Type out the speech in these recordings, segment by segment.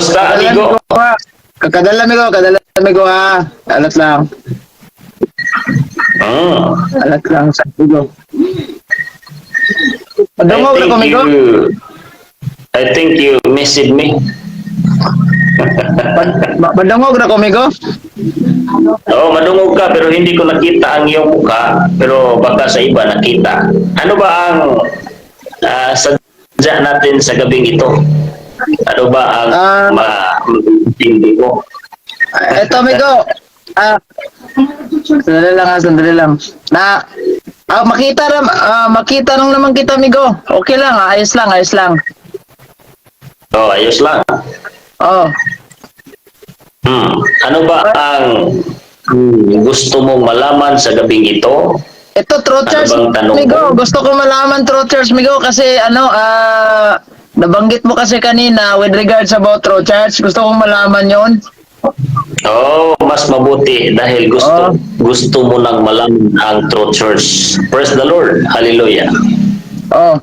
Kamusta, amigo? Kakadala, amigo, kadala, amigo, ha. Alat lang. Alat lang sa amigo. I Madungog na ko, think amigo. I think you missed me. Madungog na ko, amigo. Oo, madungog ka pero hindi ko nakita ang iyong mukha, pero baka sa iba nakita. Ano ba ang sadya natin sa gabing ito? Ano ba ang maintindi ko? Eto, amigo. Sandali lang ha, sandali lang. Na, makita lang naman kita, amigo. Okay lang, ayos lang, ayos lang. Oh, ayos lang. Oh. Ano ba ang gusto mong malaman sa gabing ito? Ito, True Ano Church, bang tanong amigo. mo? Gusto ko malaman, True Church, amigo, kasi ano, nabanggit mo kasi kanina with regards about True Church. Gusto kong malaman yon. Oh, mas mabuti dahil gusto Oh. gusto mo nang malaman ang True Church. Praise the Lord. Hallelujah. Oh.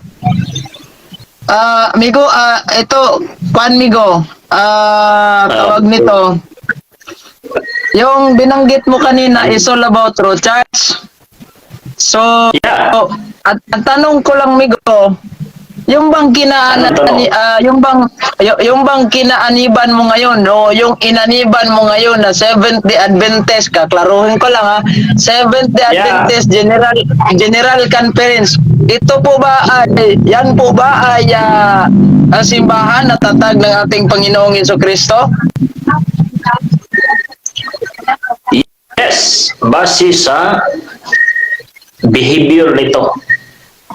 Amigo, ito, Juan Migo, tawag nito. Yung binanggit mo kanina is all about True Church. So, at ang tanong ko lang, Migo, yung bang kinaan Anong tanong? yung bang kinaaniban mo ngayon o yung inaniban mo ngayon na Seventh Day Adventist, kaklaruhin ko lang ha, Seventh Day Adventist General General Conference. Ito po ba ay yan po ba ay ang simbahan na tatag ng ating Panginoong Kristo? Yes, base sa behavior nito.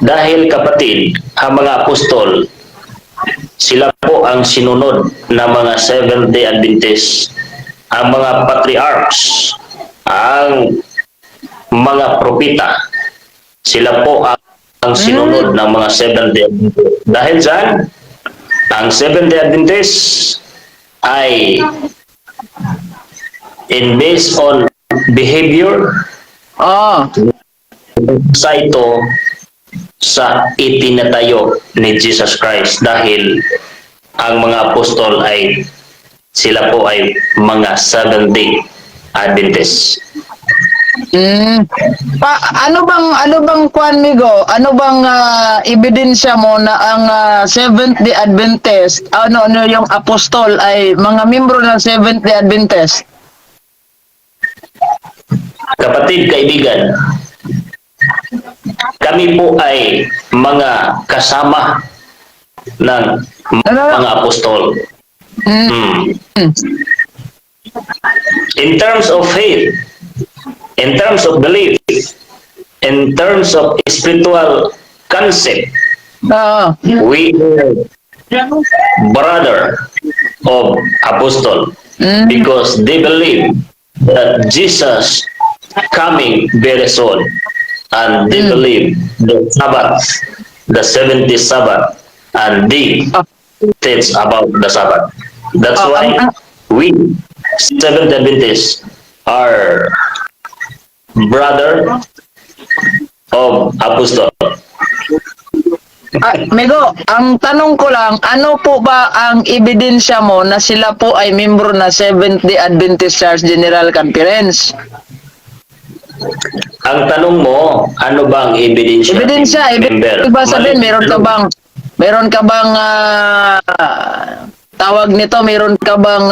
Dahil, kapatid, ang mga apostol, sila po ang sinunod ng mga Seventh-day Adventists, ang mga patriarchs, ang mga propeta, sila po ang sinunod ng mga Seventh-day Adventists. Dahil dyan, ang Seventh-day Adventists ay in based on behavior sa ito sa itinatayo ni Jesus Christ dahil ang mga apostol ay sila po ay mga Seventh-day Adventists. Pa ano bang kwan, migo? Ano bang ebidensya mo na ang Seventh Day Adventist, ano ano yung apostol ay mga miyembro ng Seventh Day Adventist? Kapatid, kaibigan, kami po ay mga kasama ng Ano? mga apostol. In terms of faith, in terms of belief, in terms of spiritual concept, we are brother of apostle because they believe that Jesus coming very soon and they believe the Sabbath, the 70th Sabbath, and they teach about the Sabbath. That's why we Seventh Adventists are brother of apostle. Migo, ang tanong ko lang, ano po ba ang ebidensya mo na sila po ay membro na Seventh Day Adventist Church General Conference? Ang tanong mo, ano ba ang ebidensya? Ebidensya, Member. ibig ba sabihin, Mali. meron ka bang tawag nito, meron ka bang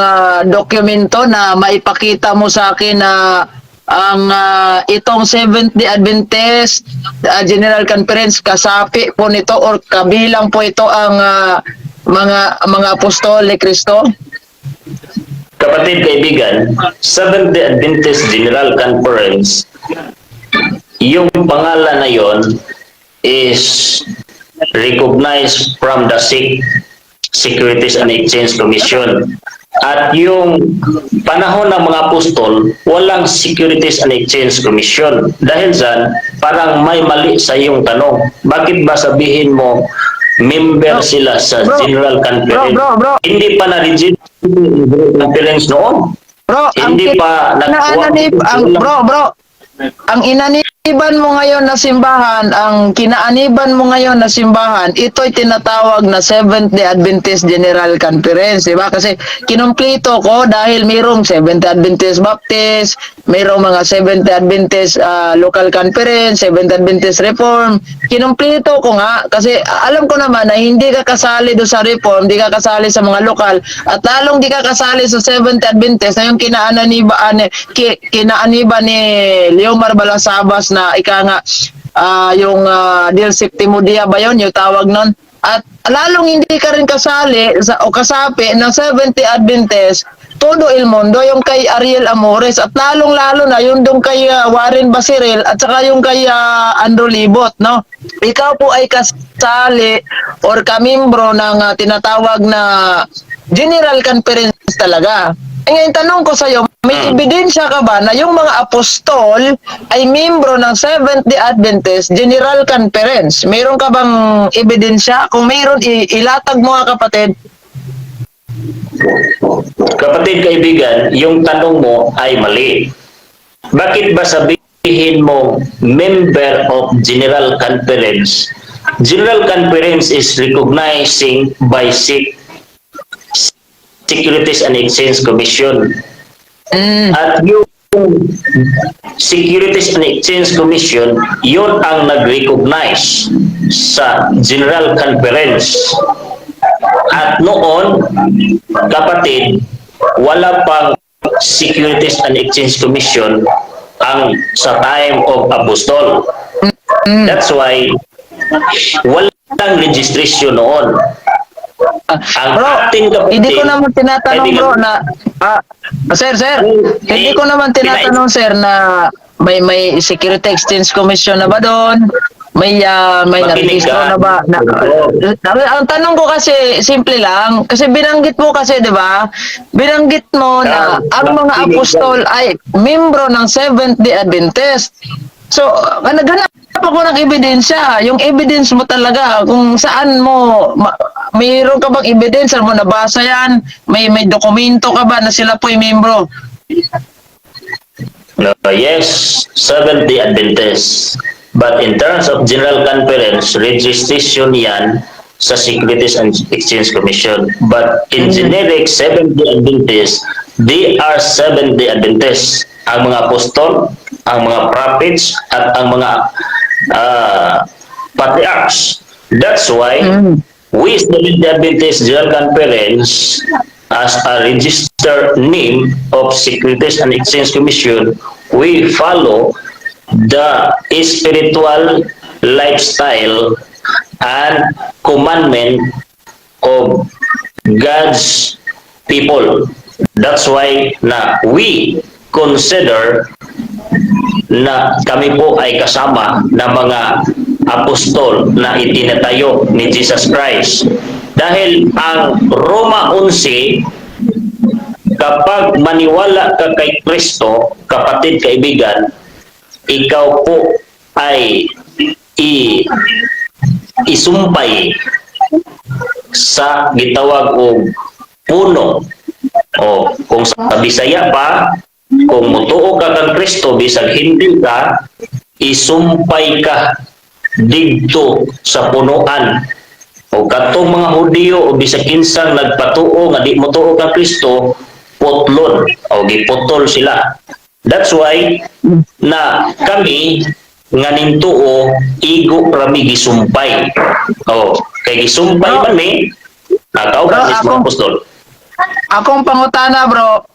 dokumento na maipakita mo sa akin na ang itong Seventh Day Adventist General Conference, kasapi po nito or kabilang po ito ang mga apostol ni Kristo? Kapatid, kaibigan, Seventh Day Adventist General Conference, yung pangalan na yon is recognized from the SEC, Securities and Exchange Commission. At yung panahon ng mga apostol, walang Securities and Exchange Commission. Dahil dyan, parang may mali sa iyong tanong. Bakit ba sabihin mo member Bro, sila sa bro, General Conference? Bro, bro, bro. Hindi pa na-register yung General Conference noon. Bro, ang Hindi pa ang bro, bro, ang inani Kinaaniban mo ngayon na simbahan, ang kinaaniban mo ngayon na simbahan, ito'y tinatawag na Seventh-day Adventist General Conference, di ba? Kasi kinumpleto ko dahil mayroong Seventh-day Adventist Baptist, mayroong mga Seventh-day Adventist Local Conference, Seventh-day Adventist Reform. Kinumpleto ko nga kasi alam ko naman na hindi ka kasali do sa Reform, hindi ka kasali sa mga lokal, at lalong di ka kasali sa Seventh-day Adventist na yung kinaaniban ni Leomar Balasabas na ika nga yung Del Septimo Dia ba yun, yung tawag nun? At lalong hindi ka rin kasali sa, o kasapi ng Seventh-day Adventist Todo El Mundo, yung kay Ariel Amores, at lalong-lalo na yung doon kay Warren Basiril at saka yung kay Andrew Libot, no? Ikaw po ay kasali or kamimbro ng tinatawag na General Conference talaga. Eh, ngayon, tanong ko sa'yo, may ebidensya ka ba na yung mga apostol ay membro ng Seventh-day Adventist General Conference? Meron ka bang ebidensya? Kung meron, ilatag mo nga, kapatid. Kapatid, kaibigan, yung tanong mo ay mali. Bakit ba sabihin mo member of General Conference? General Conference is recognizing by Securities and Exchange Commission. At yung Securities and Exchange Commission, yun ang nag-recognize sa General Conference. At noon, kapatid, wala pang Securities and Exchange Commission ang sa time of Apostol. That's why walang registration noon. Ang Bro, ating kapatid, hindi ko naman tinatanong, kaibigan- bro, na sir, sir, hindi ko naman tinatanong, sir, na may Security Exchange Commission na ba doon? May Makinig narehistro ka. Na ba? Na, ang tanong ko kasi simple lang kasi binanggit mo kasi, 'di ba? Binanggit mo na ang mga makinig ka. Apostol ay membro ng Seventh-day Adventist. So, naghanap ako ng ebidensya. Yung evidence mo talaga, kung saan mo, mayroon ka bang ebidensya mo nabasa yan? May dokumento ka ba na sila po ay membro? No, yes, Seventh-day Adventist. But in terms of General Conference, registration yan sa Securities and Exchange Commission. But in generic Seventh-day Adventist, they are Seventh-day Adventists. Ang mga apostol, ang mga prophets, at ang mga patriarchs. That's why we Seventh-day Adventist General Conference, as a registered name of Securities and Exchange Commission, we follow the spiritual lifestyle and commandment of God's people. That's why na we consider na kami po ay kasama ng mga apostol na itinatayo ni Jesus Christ. Dahil ang Roma 11, kapag maniwala ka kay Kristo, kapatid, kaibigan, ikaw po ay isumpay sa gitawag og puno. O kung sa Bisaya pa, kung mutuo ka kang Kristo bisag hindi ka, isumpay ka didto sa punuan. O katong mga Hudiyo o bisag kinsang nagpatuo nga di motuo kang Kristo, putlon o giputol sila. That's why na kami nga nintuo, igo rami gisumpay. O kay gisumpay man mi nakaw Bro, ka mga apostol. Akong pangutana, bro.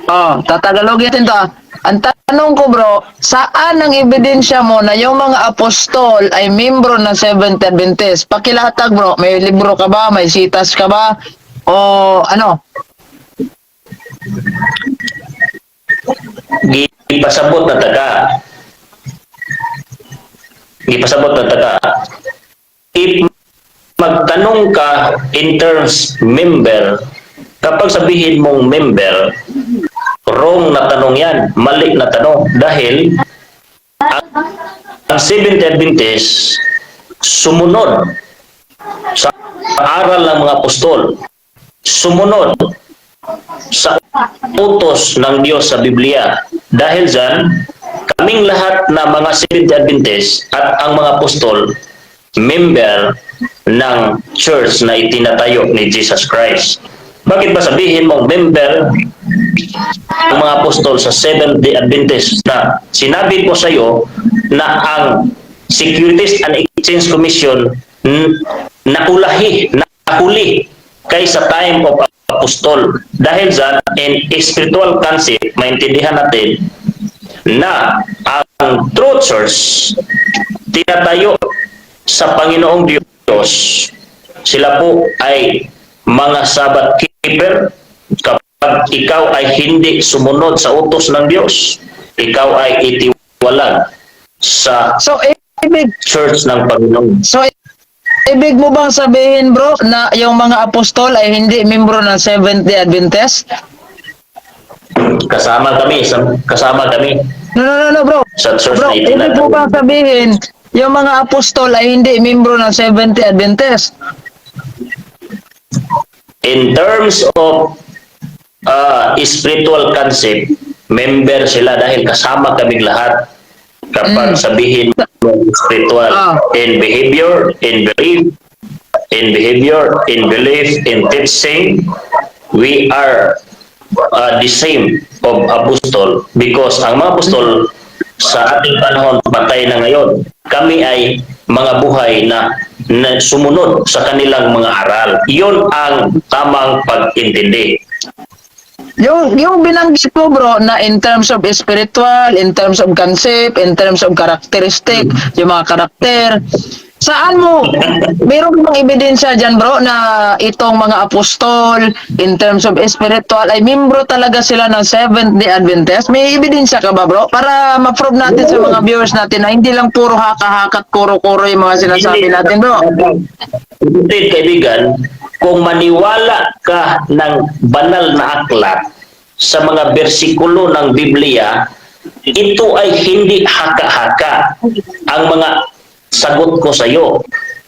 Oh, tatagalogin natin to, ah. Ang tanong ko, bro, saan ang ebidensya mo na yung mga apostol ay membro ng Seventh Adventist? Pakilatag, bro. May libro ka ba? May sitas ka ba? O ano? Gipasabot na taga. Gipasabot na taga. If magtanong ka in terms member, kapag sabihin mong member, wrong na tanong yan, mali na tanong. Dahil ang Seventh Adventist sumunod sa aral ng mga apostol, sumunod Sa utos ng Diyos sa Biblia. Dahil dyan, kaming lahat na mga Seventh Adventist at ang mga apostol, member ng church na itinatayo ni Jesus Christ. Bakit ba sabihin mong member ang mga apostol sa Seventh-day Adventist na sinabi ko sa iyo na ang Securities and Exchange Commission naulahi, nahuli kay sa time of apostol? Dahil dyan, in spiritual concept, maintindihan natin na ang true church tinatayo sa Panginoong Diyos, sila po ay mga Sabbath keeper. Kapag ikaw ay hindi sumunod sa utos ng Diyos, ikaw ay itiwalag sa So, ibig, church ng Panginoon. So, ibig mo bang sabihin, bro, na yung mga apostol ay hindi membro ng Seventh-day Adventist? Kasama kami No, no, no, no, bro. sa church Bro, na ibig mo itinatayo. bang sabihin, yung mga apostol ay hindi membro ng Seventh-day Adventist? In terms of spiritual concept, member sila dahil kasama kaming lahat. Kapag sabihin mo spiritual in behavior, in belief, in behavior, in belief, in teaching, we are the same of apostol because ang mga apostol sa ating panahon, patay na ngayon. Kami ay mga buhay na sumunod sa kanilang mga aral. Iyon ang tamang pag-intindi. Yung binanggit mo, bro, na in terms of spiritual, in terms of concept, in terms of characteristic, yung mga karakter, saan mo, meron bang ebidensya dyan, bro, na itong mga apostol, in terms of spiritual, ay membro talaga sila ng Seventh-day Adventist? May ebidensya ka ba, bro? Para ma-prove natin sa mga viewers natin na hindi lang puro haka-haka at kuro-kuro yung mga sinasabi natin, bro. Hindi, kaibigan, kung maniwala ka ng banal na aklat sa mga bersikulo ng Biblia, ito ay hindi haka-haka ang mga sagot ko sa iyo.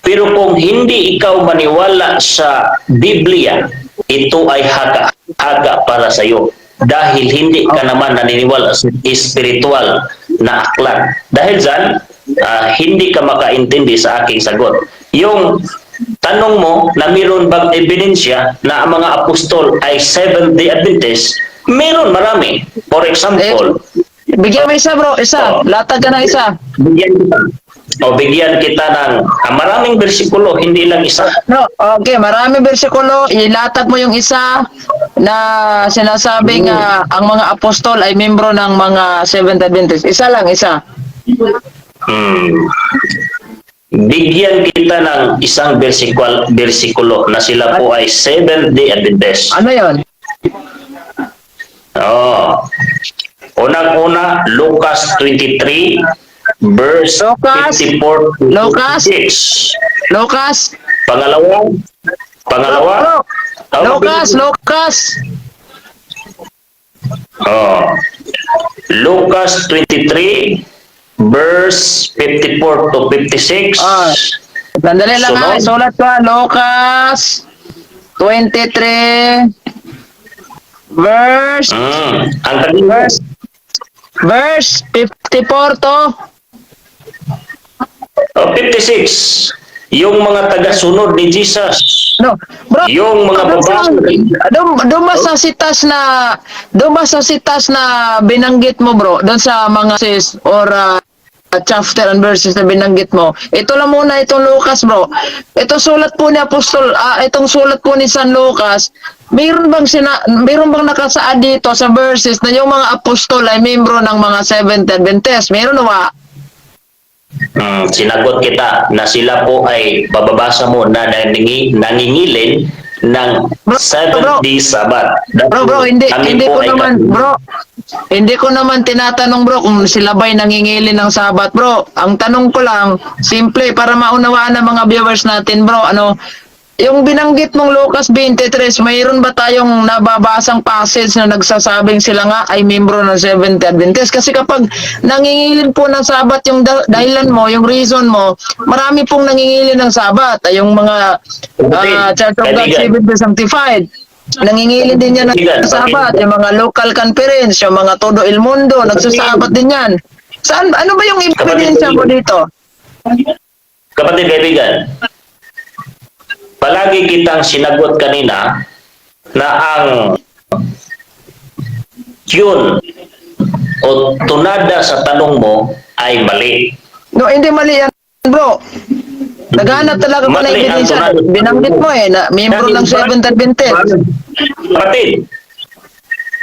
Pero kung hindi ikaw maniwala sa Biblia, ito ay haka-haka para sa iyo dahil hindi ka naman naniniwala sa spiritual na aklat. Dahil dyan, hindi ka makaintindi sa aking sagot. Yung tanong mo na meron bang ebidensya na ang mga apostol ay Seventh-day Adventist, meron marami. For example, Bigyan mo isa, bro, isa. Oh. Latag ka ng isa. Bigyan kita ng maraming bersikulo, hindi lang isa. No, okay, marami bersikulo. Ilatag mo yung isa na sinasabing ang mga apostol ay membro ng mga Seventh Adventist. Isa lang, isa. Bigyan kita ng isang bersikulo na sila po ay Seventh-day Adventist. Ano yon? Oh. Unang-una, Lucas 23 verse Lucas? 54 to Lucas? 56. Lucas? Pangalawa, Bro, Oh, Lucas, Lucas. Oh. Lucas 23 verse 54 to 56. Ah. Sandali lang ha, Sunod. sulat ko ha. Lucas 23 verse Ang tagal verse 54 to Oh, 56. Yung mga tagasunod ni Jesus. No, bro. Yung mga babae. Doon ba sa sitas na binanggit mo, bro, doon sa mga sis or chapter and verses na binanggit mo. Ito lang muna itong Lucas, bro. Ito sulat po ni Apostol, itong sulat po ni San Lucas. Meron bang nakasaad dito sa verses na yung mga apostol ay membro ng mga Seventh Adventist? Meron o ba? Sinagot kita na sila po ay bababasa mo na nangingilin ng Bro, Seventh bro. Day Sabbath. Bro, bro, hindi Kami hindi po ko ay naman, bro. Hindi ko naman tinatanong, bro, kung sila ba'y nangingilin ng Sabat, bro. Ang tanong ko lang, simple para maunawaan ng mga viewers natin, bro. Ano, yung binanggit mong Lucas 23, mayroon ba tayong nababasang passage na nagsasabing sila nga ay membro ng Seventh Adventist? Kasi kapag nangingilin po ng Sabat yung dahilan mo, yung reason mo, marami pong nangingilin ng Sabat. Ay yung mga Church of God Kaibigan. Seventh Day Sanctified. Nangingilin din yan ng Kaibigan, Sabat, yung mga local conference, yung mga Todo El Mundo, nagsasabat din yan. Saan, ano ba yung ebidensya mo dito? Kapatid, kaibigan, palagi kitang sinagot kanina na ang tune o tunada sa tanong mo ay mali. No, hindi mali yan, bro. Naghanap talaga ko ng Mali ang ebidensya. tunada. Binanggit mo eh, na membro ng Seventh Adventist. Kapatid,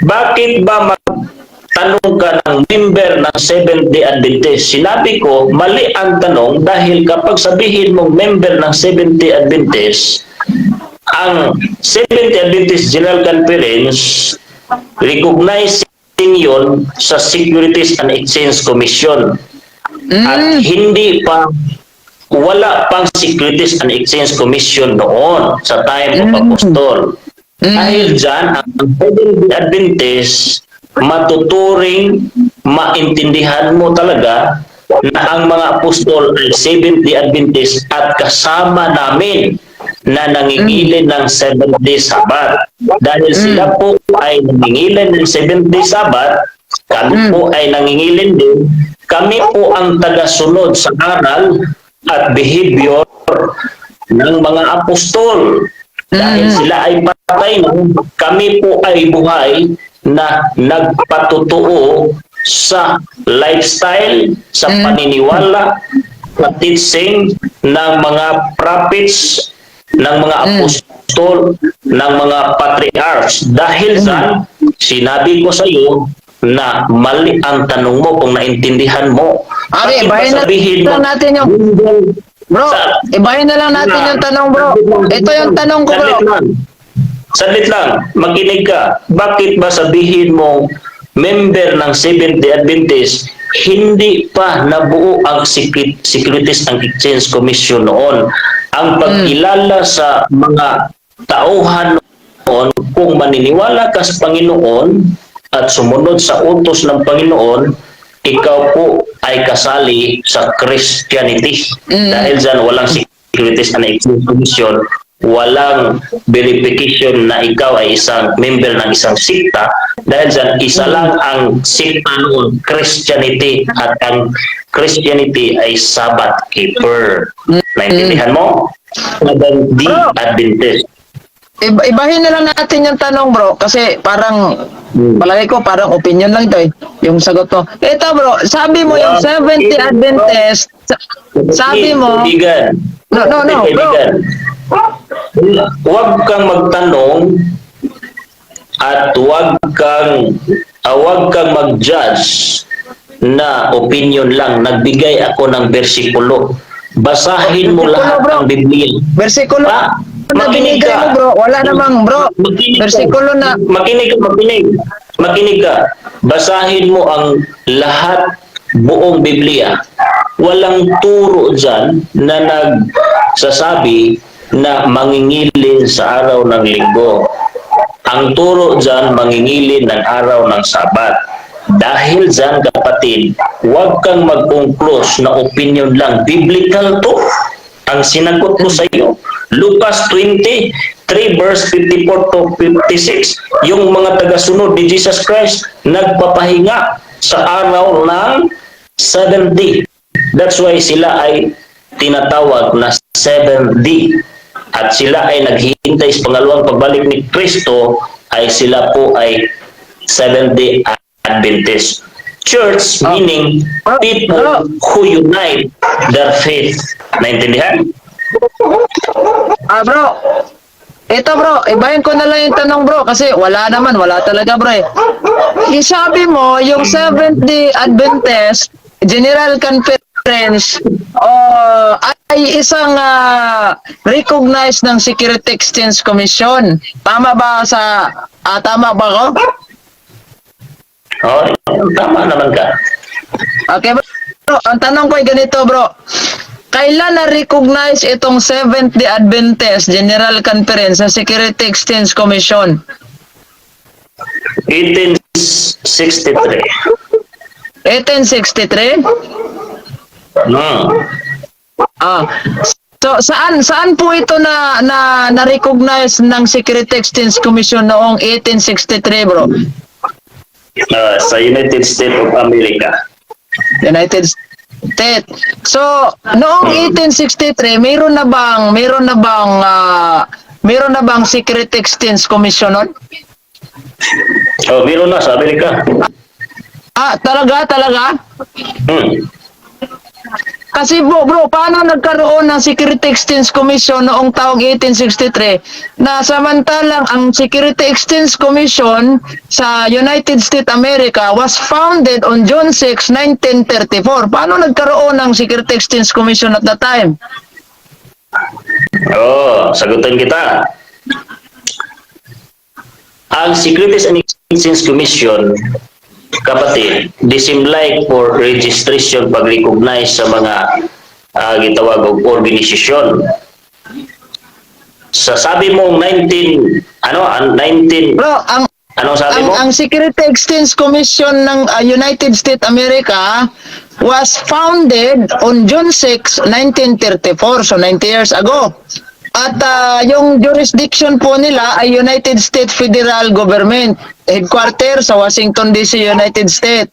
bakit ba magtanong ka ng member ng Seventh-day Adventist? Sinabi ko, mali ang tanong dahil kapag sabihin mong member ng Seventh-day Adventist, ang Seventh-day Adventist General Conference, recognizing yun sa Securities and Exchange Commission. At hindi pa, wala pang Securities and Exchange Commission noon sa time of Apostol. Dahil dyan, ang Seventh-day Adventist, matuturing, maintindihan mo talaga na ang mga apostol ay Seventh-day Adventist at kasama namin na nangingilin ng Seventh-day Sabbath. Dahil sila po ay nangingilin ng Seventh-day Sabbath, kami po ay nangingilin din. Kami po ang tagasunod sa aral at behavior ng mga apostol. Dahil sila ay patay na, kami po ay buhay na nagpatotoo sa lifestyle, sa paniniwala, sa teaching ng mga prophets, ng mga apostol, ng mga patriarchs. Dahil sa sinabi ko sa iyo na mali ang tanong mo kung naintindihan mo. Okay, Bakit ba ibahin na sabihin mo, lang natin yung Bro, ibahin na lang natin yung tanong, bro. Ito yung tanong ko, bro. Saglit lang. Saglit lang. Makinig ka. Bakit ba sabihin mo member ng Seventh-day Adventist, hindi pa nabuo ang Securities and Exchange Commission noon? Ang pagkilala sa mga tauhan noon, kung maniniwala ka sa Panginoon at sumunod sa utos ng Panginoon, ikaw po ay kasali sa Christianity. Dahil dyan, walang Securities and Exchange Commission, walang verification na ikaw ay isang member ng isang sikta. Dahil dyan, isa lang ang sikta noon, Christianity, at ang Christianity ay Sabbath keeper. Naintindihan mo? Seventh-day Bro. Adventist. Ibahin na lang natin yung tanong, bro, kasi parang palagay ko parang opinion lang ito eh, yung sagot mo. Ito, bro, sabi mo yung Seventh-day Adventist, sabi mo, Kaibigan. No, bro. Kaibigan. Huwag kang magtanong at huwag kang mag-judge na opinion lang. Nagbigay ako ng bersikulo. Basahin mo Bersikulo, lahat bro. ng Biblia. Bersikulo Pa, na makinig binigay ka. mo, bro, wala namang, bro. Makinig ka. Bersikulo na, Makinig ka, makinig. Makinig ka. Basahin mo ang lahat, buong Biblia. Walang turo dyan na nagsasabi na mangingilin sa araw ng Linggo. Ang turo dyan, mangingilin ng araw ng Sabat. Dahil dyan, kapatid, huwag kang mag-conclude na opinion lang. Biblical to. Ang sinagot ko sa iyo, Lucas 23 verse 54 to 56, yung mga tagasunod ni Jesus Christ nagpapahinga sa araw ng seventh day. That's why sila ay tinatawag na seventh day. At sila ay naghihintay sa pangalawang pagbalik ni Kristo, ay sila po ay Seventh-day Adventist. Church meaning people who unite their faith. Naintindihan? Ah, bro. Ito, bro, ibahin ko na lang yung tanong, bro, kasi wala naman, wala talaga, bro, eh. Sabi mo, yung Seventh-day Adventist General Conference oh, ay isang recognized ng Security Exchange Commission. Tama ba ko? Oh, tama naman ka. Okay, bro. Ang tanong ko ay ganito, bro. Kailan na-recognize itong Seventh-day Adventist General Conference sa Security Exchange Commission? 1863. 1863? Ah. So saan saan po ito na na na-recognize ng Security Exchange Commission noong 1863, bro? Sa United States of America. United States. So, noong 1863, meron na bang Security Exchange Commission noon? Oh, meron na sa Amerika. Ah, talaga, talaga? Hmm. Kasi bro, bro, paano nagkaroon ng Security Exchange Commission noong taong 1863 na samantalang ang Security Exchange Commission sa United States America was founded on June 6, 1934? Paano nagkaroon ng Security Exchange Commission at that time? Oh, sagutin kita. Ang Securities and Exchange Commission, kapatid, the same like for registration, pag-recognize sa mga gitawag og organisasyon. Sa sabi mong 19 ano, ang 19 Bro, ang ano sabi ang, mo? Ang Security Exchange Commission ng United States America was founded on June 6, 1934, so 90 years ago. At yung jurisdiction po nila ay United States Federal Government, headquarter sa Washington DC, United States.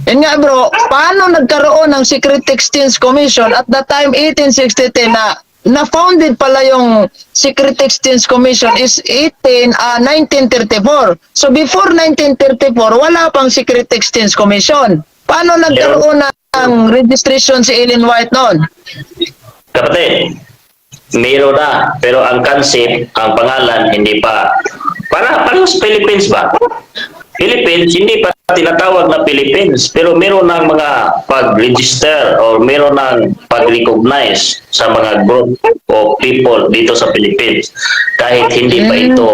Yan nga, bro, paano nagkaroon ng Security Exchange Commission at that time 1863 na na-founded pala yung Security Exchange Commission is 18 1934? So before 1934, wala pang Security Exchange Commission. Paano nagkaroon ng registration si Ellen White noon? Kapatid, meron na, pero ang concept, ang pangalan, hindi pa. Para pareho sa Philippines ba? Philippines, hindi pa tinatawag na Philippines, pero meron ng mga pag-register or meron ng pag-recognize sa mga group of people dito sa Philippines. Kahit hindi pa ito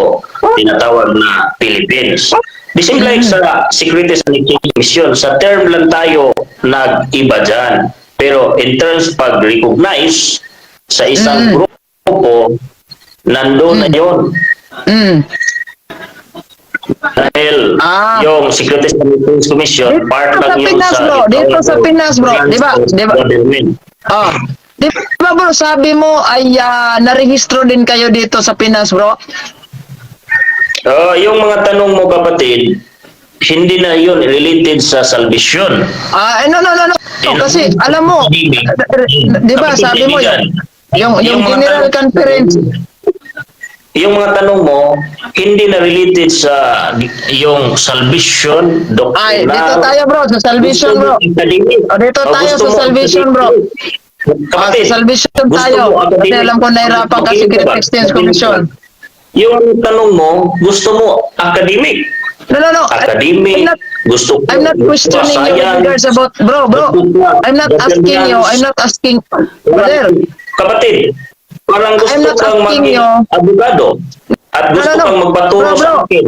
tinatawag na Philippines. The same like sa Securities and Exchange Commission, sa term lang tayo nag-iba dyan. Pero in terms pag-recognize sa isang grupo, nandun na yun. Dahil yung Securities and Exchange Commission, Dito part sa lang yun Pinas, sa bro. Dito sa Pinas, bro. Di ba? Di ba? Government. Oh. Di ba, bro, sabi mo ay narehistro din kayo dito sa Pinas, bro? Oh, yung mga tanong mo, kapatid, hindi na yun related sa salvation. Ah, eh, no, no, no, no. Kasi alam mo, di ba sabi mo yung Yung mga General Conference, Yung mga tanong mo, hindi na related sa yung salvation, Ay, doctrinal. dito tayo, bro, sa salvation, bro. Academic. O, dito O, tayo gusto sa mo salvation, bro. Kapatid, Ah, sa salvation gusto tayo. mo Kasi academic. alam ko nahirapan ka sa Makinig ka Security ba? Exchange Makinig ka. Commission. Yung tanong mo, gusto mo academic. No, no, no. Academic, gusto ko I'm not questioning you in science. Regards about, bro, bro. I'm not asking you. I'm not asking, brother. Kapatid, parang gusto I'm not kang asking maging you. Abogado at gusto No. kang magpaturo Bro, sa bro. akin.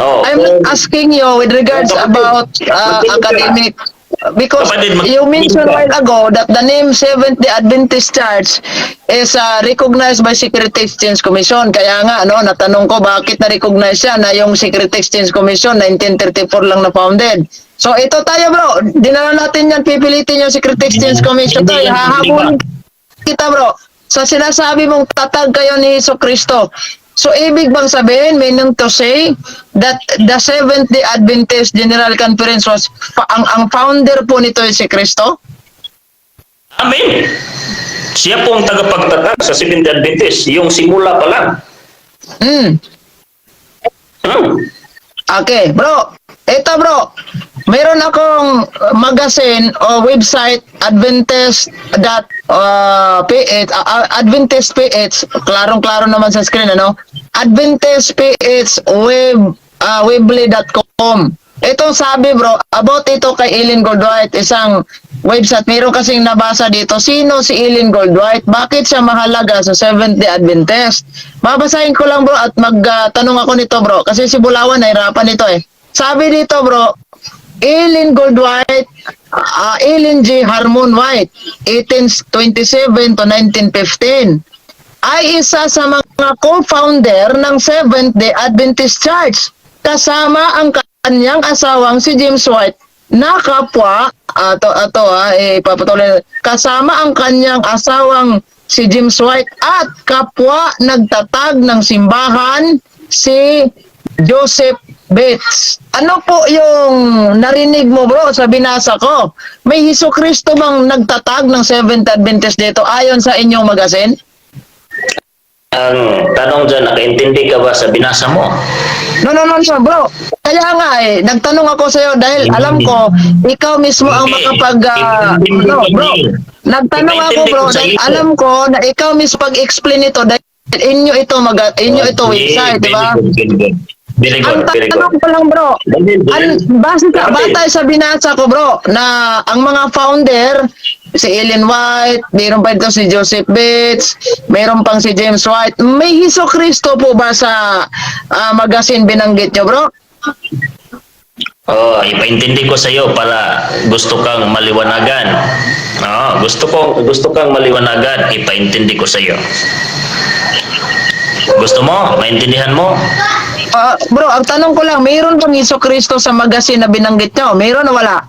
Oh, I'm not asking you with regards Kapatid, about makinig ka. Academic because Kapatid, you mentioned ka. While ago that the name Seventh-day Adventist Church is recognized by Security Exchange Commission. Kaya nga, no, natanong ko bakit na-recognize siya na yung Security Exchange Commission 1934 lang na founded. So ito tayo, bro, dinala natin yan, pipilitin yung Security Exchange Commission. Hindi Tayo, yan, hahabulin hindi kita, bro. Sa sinasabi mong tatag kayo ni Hesu Kristo. So, ibig bang sabihin, meaning to say, that the Seventh-day Adventist General Conference was, ang founder po nito ay si Kristo? Amen. Siya po ang tagapagtatag sa Seventh-day Adventist, yung simula pa lang. Okay, bro. Ito, bro. Meron akong magazine o website adventist dot ph, Adventist PH, klarong-klaro naman sa screen, ano, Adventist PH web weebly.com. Itong sabi, bro, about ito kay Ellen Goldwhite, isang website. Meron kasing nabasa dito, sino si Ellen Goldwhite? Bakit siya mahalaga sa Seventh-day Adventist? Babasahin ko lang, bro, at magtanong ako nito, bro, kasi si Bulawan nahirapan nito eh. Sabi dito, bro, Ellen Goldwhite, Ellen G. Harmon White, 1827 to 1915, ay isa sa mga co-founder ng Seventh-day Adventist Church kasama ang kanyang asawang si James White na kapwa ato ato ha, eh, papatuloy, kasama ang kanyang asawang si James White at kapwa nagtatag ng simbahan si Joseph Bates. Ano po yung narinig mo, bro, sa binasa ko? May Hesus Kristo bang nagtatag ng Seventh Adventist dito ayon sa inyong magazine? Ang tanong dyan, nakaintindi ka ba sa binasa mo? No, bro. Kaya nga eh, nagtanong ako sa'yo dahil alam ko, ikaw mismo ang makapag... No, bro. Nagtanong ako, Ipaintindi bro, ko sa dahil iyo. alam ko na ikaw mismo pag-explain ito dahil inyo ito website, di ba? Very good, very good. Very good, Ang very good. tanong ko lang, bro, base sa, Kapatid. batay sa binasa ko, bro, na ang mga founder, si Ellen White, mayroon pa ito si Joseph Bates, mayroon pang si James White. May Hesus Kristo po ba sa magazine binanggit nyo, bro? Oh, ipaintindi ko sa iyo para gusto kang maliwanagan. Oo, gusto kang maliwanagan, ipaintindi ko sa iyo. Gusto mo? Maintindihan mo? Bro, ang tanong ko lang, mayroon bang Hesus Kristo sa magazine na binanggit nyo? Mayroon o wala?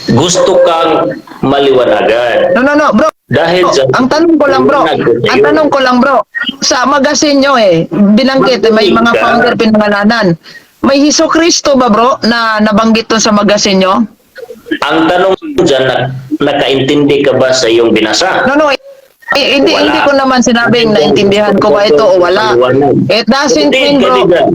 Gusto kang maliwanagan. No, bro. Dahil dyan, Ang tanong ko lang, bro. liwanag ko sa Ang iyo. tanong ko lang, bro. Sa magazine nyo eh, binanggit, may mga Makinig ka. founder pinangalanan. May Hesus Kristo ba, bro, na nabanggit to sa magazine nyo? Ang tanong dyan, nakaintindi ka ba sa iyong binasa? No, eh, hindi, Wala. hindi ko naman sinabing naintindihan ko ba ito o wala. It doesn't Hindi, mean, bro. kaibigan.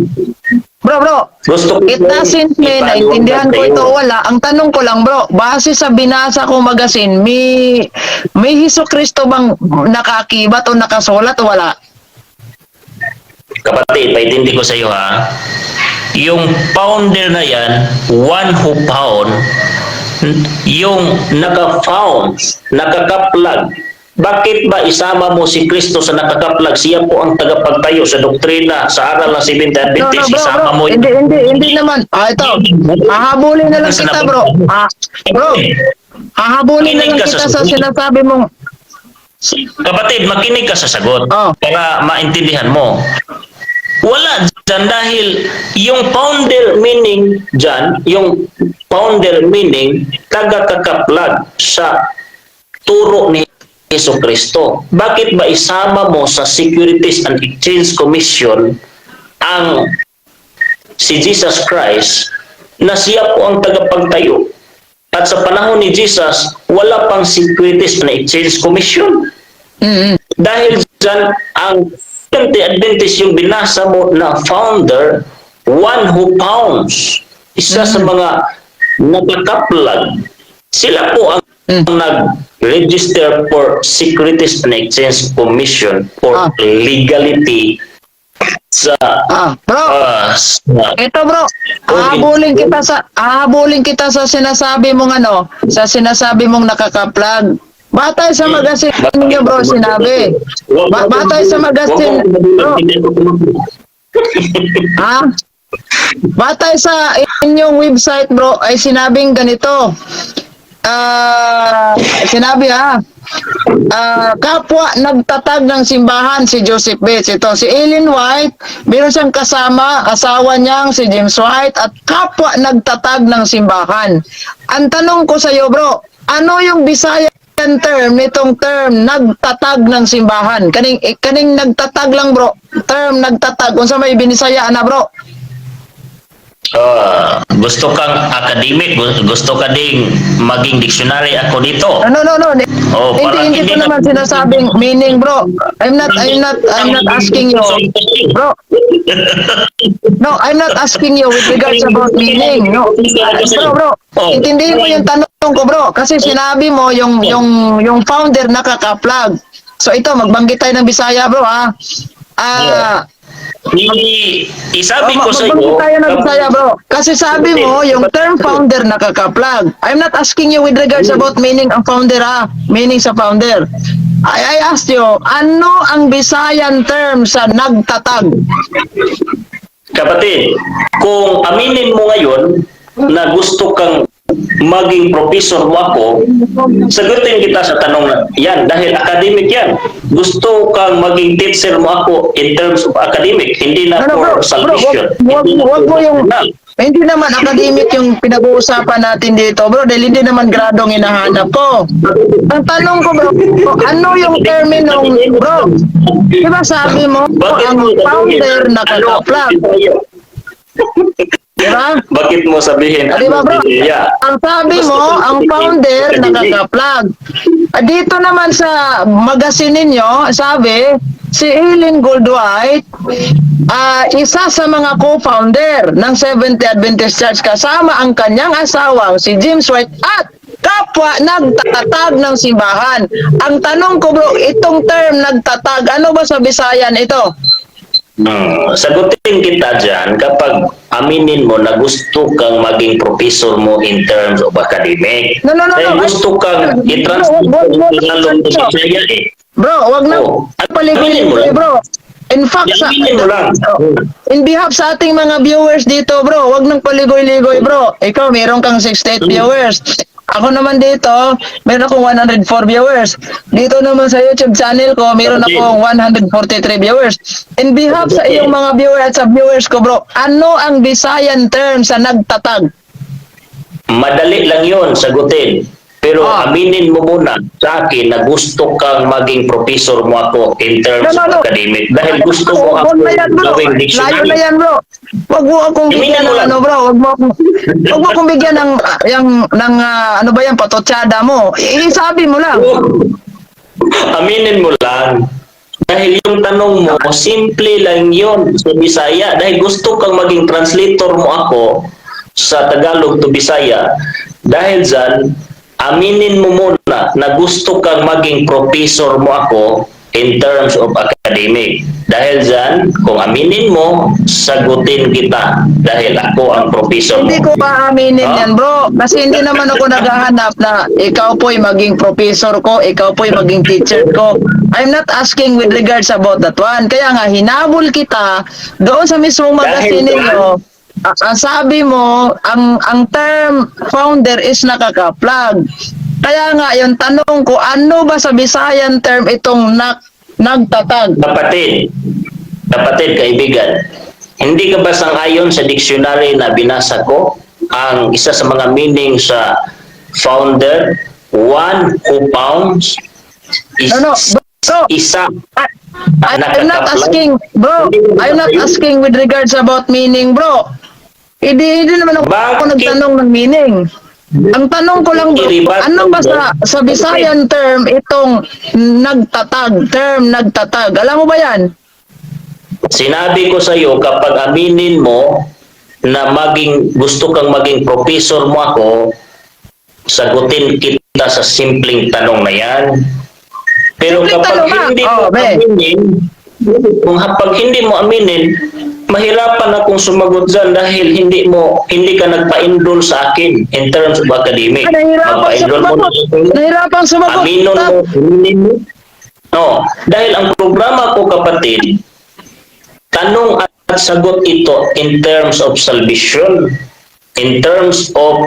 Bro, bro, Gusto ko it doesn't mean ipaliwanag naintindihan ko sa iyo. ito o wala. Ang tanong ko lang, bro, base sa binasa kong magazine, may Hesus Kristo bang nakakibat o nakasulat o wala? Kapatid, paintindi ko sa iyo ha. Yung founder na yan, one who found, yung naka-found, nakakaplag. Bakit ba isama mo si Kristo sa nakakaplag? Siya po ang tagapagtayo sa doktrina, sa aral ng Seventh No, no, Adventist. bro, Isama bro. mo Hindi, hindi, hindi naman. Ah, ito. Hahabulin na lang kita, bro. Ah, bro, hahabulin na lang Makinig ka sa kita sa sagot. sinasabi mong. Kapatid, makinig ka sa sagot para maintindihan mo. Wala dyan dahil yung founder meaning dyan, yung founder meaning, taga-kakaplag sa turo ni Hesus Kristo. Bakit ba isama mo sa Securities and Exchange Commission ang si Jesus Christ na siya po ang tagapagtayo? At sa panahon ni Jesus, wala pang Securities and Exchange Commission. Dahil dyan, ang Seventh Adventist, yung binasa mo na founder, one who founds. Isa sa mga nakakaplag. Sila po ang nag-register for Securities and Exchange Commission for legality sa Ah, bro. Sa Ito, bro, hahabulin kita sa sinasabi mong ano, sa sinasabi mong nakakaplag. Batay sa magazine niyo, bro, sinabi. Batay sa magazine, bro. Ha? Batay sa inyong website, bro, ay sinabing ganito. Ah, sinabi ha. Kapwa nagtatag ng simbahan si Joseph Bates. Ito, si Ellen White, meron siyang kasama, asawa niyang si James White, at kapwa nagtatag ng simbahan. Ang tanong ko sa iyo, bro, ano yung Bisaya term nitong term nagtatag ng simbahan? Kaning nagtatag lang, bro. Term nagtatag unsa may binisaya ana, bro? Gusto kang academic, gusto ka ding maging dictionary ako dito. No. Oh, Hindi parang hindi ko hindi naman sinasabing meaning, bro. I'm not asking you. Bro. No, I'm not asking you with regards about meaning. No. Bro, bro. Intindihin mo yung tanong ko, bro. Kasi sinabi mo yung founder nakakaplag. So ito, magbanggit tayo ng Bisaya, bro, ha. Isabi Oh, ko sa iyo, magbanggit tayo ng Bisaya, bro. Kasi sabi mo, yung term founder nakakaplag. I'm not asking you with regards about meaning ang founder, ha. Meaning sa founder. I asked you, ano ang Bisayan term sa nagtatag? Kapatid, kung aminin mo ngayon na gusto kang maging professor mo ako, sagutin kita sa tanong na yan dahil academic yan. Gusto kang maging teacher mo ako in terms of academic, hindi na No, no, for bro, bro, salvation. wag Hindi na wag for mo yung doctrinal. Hindi naman academic yung pinag-uusapan natin dito, bro, dahil hindi naman gradong hinahanap ko. Ang tanong ko, bro, ano yung terminong, bro? Di ba sabi mo, Bakit ang mo sabihin? founder Ano? nakaka-plug? Di ba? Bakit mo sabihin? Di ba, bro? Yeah. Ang sabi mo, ang founder nakaka-plug. Ah, dito naman sa magazine ninyo, sabi, si Ellen Gould White, isa sa mga co-founder ng Seventh-day Adventist Church kasama ang kanyang asawang si James White at kapwa nagtatag ng simbahan. Ang tanong ko, bro, itong term "nagtatag", ano ba sa Bisayan ito? Sagutin kita dyan kapag aminin mo na gusto kang maging professor mo in terms of academic. No, Dahil no. gusto kang i-translate Bro, mo Tagalog to Bisaya eh. Bro, wag na Oh, paligoy aminin mo lang. bro. In fact, sa, Aminin mo lang. in behalf sa ating mga viewers dito, bro, wag nang paligoy-ligoy, bro. Ikaw, meron kang 68 viewers. Ako naman dito, meron akong 104 viewers. Dito naman sa YouTube channel ko, meron akong 143 viewers. In behalf sa iyong mga viewers at sa viewers ko, bro, ano ang Bisayan term sa "nagtatag"? Madali lang yon sagutin. Pero aminin mo muna sa akin na gusto kang maging professor mo ako in terms No, of no. academic. Dahil gusto mo Wag ako na yan, bro. gawing Layo na dictionary. yan, bro. Wag mo akong Aminin bigyan mo ng lang. ano, bro. Wag mo akong bigyan ng yung ng ano ba yan, patotsada mo. Isabi mo lang. Aminin mo lang. Dahil yung tanong mo, simple lang yon sa Bisaya. Dahil gusto kang maging translator mo ako sa Tagalog to Bisaya. Dahil dyan, aminin mo muna na gusto kang maging professor mo ako in terms of academic. Dahil dyan, kung aminin mo, sagutin kita dahil ako ang professor mo. Hindi ko aaminin Ah? yan, bro. Kasi hindi naman ako naghahanap na ikaw po'y maging professor ko, ikaw po'y maging teacher ko. I'm not asking with regards about that one. Kaya nga, hinabol kita doon sa mismong magazine Dahil ninyo. Ang sabi mo, ang term "founder" is nakaka-plug. Kaya nga, yung tanong ko, ano ba sa Bisayan term itong "nagtatag"? Kapatid, kapatid, kaibigan, hindi ka ba sang-ayon sa dictionary na binasa ko? Ang isa sa mga meaning sa founder, one who founds, is No, bro, isa I'm not nakaka-plug. Asking, bro. I'm not asking with regards about meaning, bro. Hindi naman ako Bakit? Nagtanong ng meaning. Ang tanong ko lang, bro, I-rebut ano ba mo, sa Bisayan term itong "nagtatag", term "nagtatag"? Alam mo ba yan? Sinabi ko sa iyo, kapag aminin mo na maging gusto kang maging professor mo ako, sagutin kita sa simpleng tanong na yan. Pero Simpleng kapag tanong nga. Hindi mo Oh, be. Aminin, kung kapag hindi mo aminin, mahirapan akong sumagot dyan dahil hindi ka nagpa-enroll sa akin in terms of academic. Ah, nahirapan Magpa-enroll mo sumagot. Nahirapan sumagot. Aminon mo, aminin mo. No, dahil ang programa ko, kapatid, tanong at sagot ito in terms of salvation, in terms of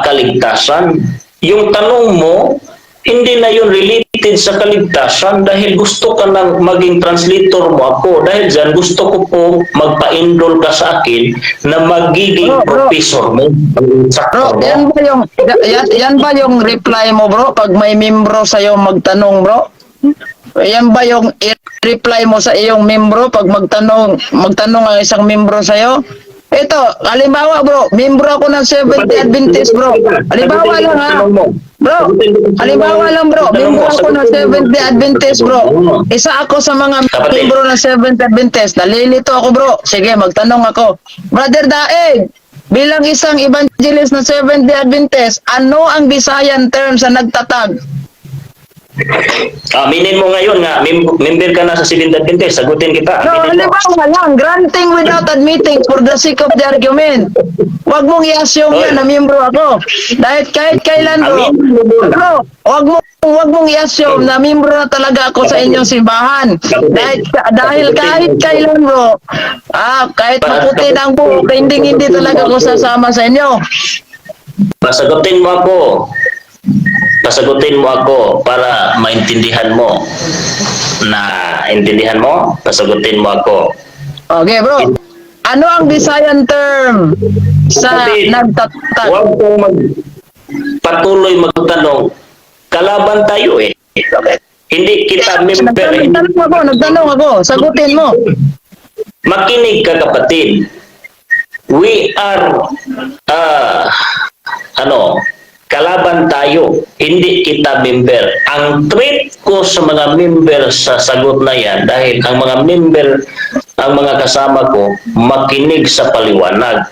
kaligtasan. Yung tanong mo, hindi na yun related sa kaligtasan dahil gusto ka nang maging translator mo ako. Dahil dyan, gusto ko po magpa-enroll ka sa akin na magiging Bro, bro. professor mo, instructor Bro, mo. yan ba yung reply mo, bro, pag may membro sa magtanong, bro? Yan ba yung i-reply mo sa iyong membro pag magtanong ang isang membro sa iyo? Ito, halimbawa, bro, membro ako ng Seventh-day Adventist, bro. Halimbawa lang ha. Bro, halimbawa lang, bro, membro ako ng Seventh-day Adventist, bro. Isa ako sa mga Kapatid. membro ng Seventh-day Adventist. Nalilito ako, bro. Sige, magtanong ako. Brother Daeg, bilang isang evangelist ng Seventh-day Adventist, ano ang Bisayan term sa "nagtatag"? Aminin mo ngayon nga, member ka na sa Seventh Adventist, sagutin kita. No, Aminin mo. halimbawa lang, granting without admitting for the sake of the argument. Huwag mong i-assume Oy. yan na membro ako. Dahil kahit kailan, bro, Aminin mo muna. bro, wag mong i-assume na membro na talaga ako sa inyong simbahan. Dahil kahit kailan, bro, kahit maputi na ang buhok, hindi hindi talaga ako sasama sa inyo. Pasagutin mo ako. Pasagutin mo ako para maintindihan mo. Na intindihan mo? Pasagutin mo ako. Okay, bro. Ano ang Visayan term sa Kapatid, nagtatag? huwag kang patuloy magtanong. Kalaban tayo eh. Hindi kita member. Nagtanong ako, nagtanong ako. Sagutin mo. Makinig ka, kapatid. We are ano, kalaban tayo. Hindi kita member. Ang treat ko sa mga member sa sagot na yan, dahil ang mga member, ang mga kasama ko, makinig sa paliwanag.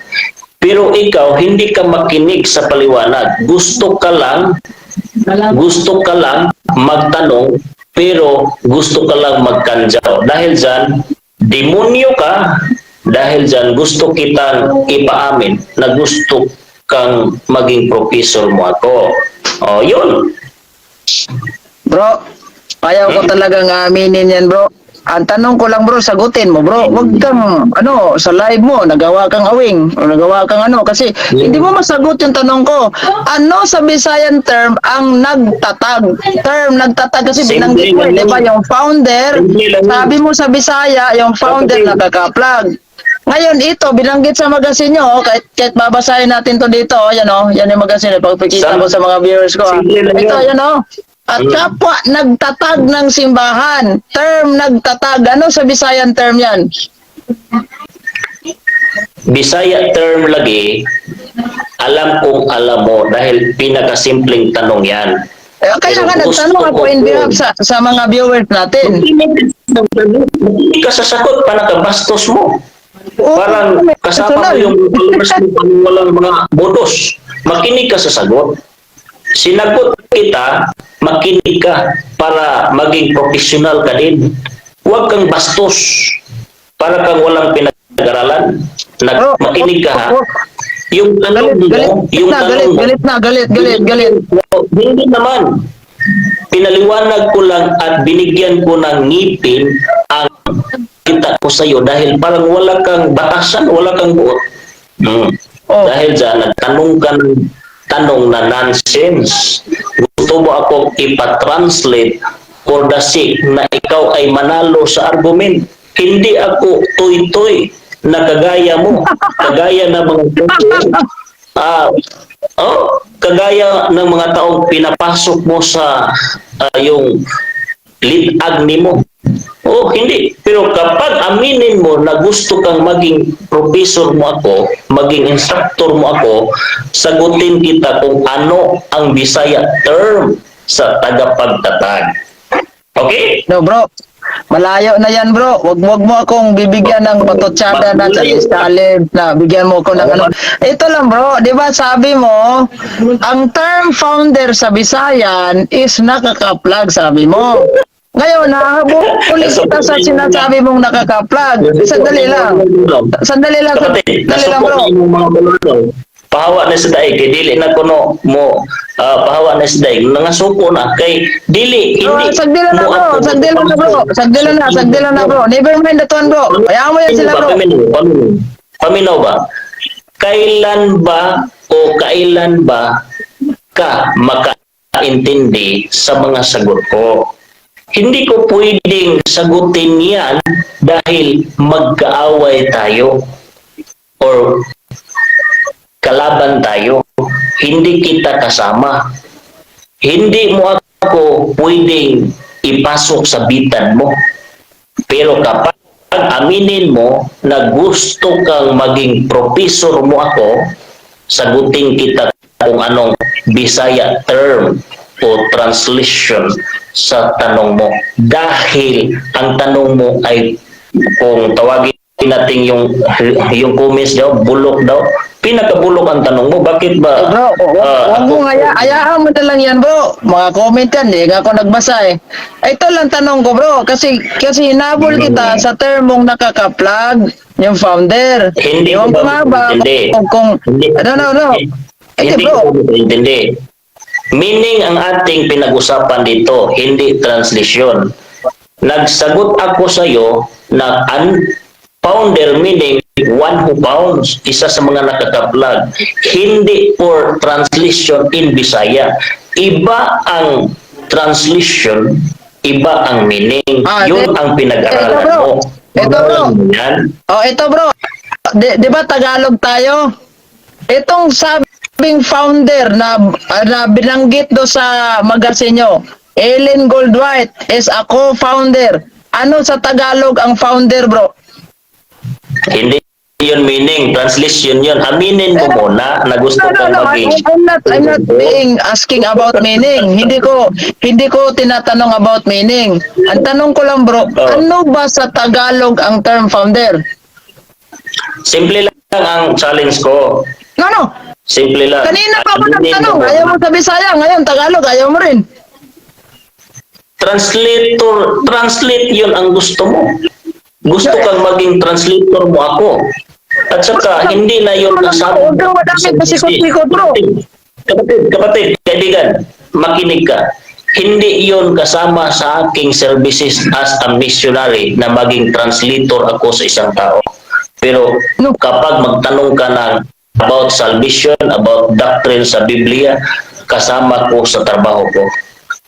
Pero ikaw, hindi ka makinig sa paliwanag. Gusto ka lang magtanong, pero gusto ka lang magkandyaw. Dahil dyan, demonyo ka. Dahil dyan, gusto kitang ipaamin na gusto kang maging professor mo ako. O, yun. Bro, ayaw ko talagang aminin yan, bro. Ang tanong ko lang, bro, sagutin mo, bro. Huwag kang, ano, sa live mo, nagawa kang awing, o nagawa kang ano, kasi hindi mo masagot yung tanong ko. Ano sa Visayan term ang nagtatag? Term, nagtatag kasi Simple binanggit mo, eh, lang di ba? yun. Yung founder, Simple lang yun. Sabi mo sa Bisaya, yung founder Kapatid. Nakaka-plug. Ngayon, ito, binanggit sa magazine nyo, oh, kahit babasahin natin to dito, oh, yan oh, yan yung magazine, pagpikita ko sa mga viewers ko. Ah. Simple lang Ito, yun. yan oh. At kapwa nagtatag ng simbahan. Term nagtatag. Ano sa Visayan term yan? Bisaya term lagi, alam kong alam mo dahil pinakasimpleng tanong yan. Eh, kaya Pero nga gusto nagtanong ako ko in behalf sa mga viewers natin. Hindi ka sasagot, panakabastos mo. Oo, Parang may kasama mo personal. yung followers mo, parang walang mga bodos. Makinig ka sa sagot. Sinagot kita, makinig ka para maging professional ka din. Huwag kang bastos. Para kang walang pinag-aralan. Nag, Bro, makinig ka ha. oh, Yung tanong Galit, galit mo, yung na, tanong galit, mo, galit na, galit, galit, galit. hindi naman. Pinaliwanag ko lang at binigyan ko ng ngipin ang kita ko sa iyo dahil parang wala kang batasan, wala kang buot. Oh. Dahil dyan, nagtanong ka ng tanong na nonsense. Gusto mo akong ipatranslate for the sake na ikaw ay manalo sa argument. Hindi ako tuy-tuy na kagaya mo. Kagaya ng mga oh, kagaya ng mga taong pinapasok mo sa yung litag nimo. Oh, hindi. Pero kapag aminin mo na gusto kang maging professor mo ako, maging instructor mo ako, sagutin kita kung ano ang Bisaya term sa tagapagtatag. Okay? No, bro. Malayo na yan, bro. Wag mo akong bibigyan ng patutsada na challenge challenge na bigyan mo ko ng ano. Ito lang, bro. 'Di ba sabi mo, ang term founder sa Bisayan is nakaka-plug, sabi mo. Ngayon, nahabol ulit kita sa sinasabi mong nakaka-plug. Sandali lang. Sandali lang, Kapatid, sandali lang, nasuko bro. na imong mga balolo. Pahawa na sa daig, kay dili na kuno mo pahawa na sa daig, nangasuko na kay dili Bro, hindi sagdi lang na, mo bro. ako Sagdi lang na, bro. Sagdi lang na, sagdi lang na, bro. Never mind that one, bro. Hayaan mo yan sila, bro. Paminaw, paminaw. Paminaw ba? Kailan ba o kailan ba ka makaintindi sa mga sagot ko? Hindi ko pwedeng sagutin yan dahil magkaaway tayo or kalaban tayo. Hindi kita kasama. Hindi mo ako pwedeng ipasok sa bitan mo. Pero kapag aminin mo na gusto kang maging professor mo ako, sagutin kita kung anong Bisaya term o translation sa tanong mo. Dahil ang tanong mo ay kung tawagin natin yung comments daw, bulok daw, pinakabulok ang tanong mo. Bakit ba? Eh, bro, wag mo hayaan mo na lang yan, bro. Mga comment yan, hindi nga ako nagbasa eh. Ito lang tanong ko, bro, kasi hinabol kita sa term mong nakaka-plug yung founder. Hindi Yung ko ba nga ba, hindi. kung, Hindi. no, no, no. Hindi, Hindi bro. ko hindi. Meaning ang ating pinag-usapan dito, hindi translation. Nagsagot ako sa iyo na an founder meaning one who founds, isa sa mga nakaka-plug. Hindi for translation in Bisaya. Iba ang translation, iba ang meaning. Ah, Yun ang pinag-aralan ito, bro. mo. Ito, bro. Yan. Oh, ito, bro. Di ba Tagalog tayo? Itong sabing founder na binanggit do sa magazine nyo, Ellen Goldwhite is a co-founder. Ano sa Tagalog ang founder, bro? Hindi yun meaning, translation yun. Aminin mo muna na gusto No, no, kang no. maging I'm not being asking about meaning. Hindi ko tinatanong about meaning. Ang tanong ko lang, bro, ano ba sa Tagalog ang term founder? Simple lang ang challenge ko. No. Simple lang. Kanina pa ako Aminin nagtanong. mo Ayaw mo sa Bisaya. Ngayon, Tagalog, ayaw mo rin. Translator, translate yun ang gusto mo. Gusto kang maging translator mo ako. At saka, hindi na yun kasama. Huwag kang madami pasikot-sikot, bro. Kapatid, kapatid, kaibigan, makinig ka. Hindi yun kasama sa aking services as a missionary na maging translator ako sa isang tao. Pero No. kapag magtanong ka ng about salvation, about doctrine sa Biblia, kasama ko sa trabaho ko.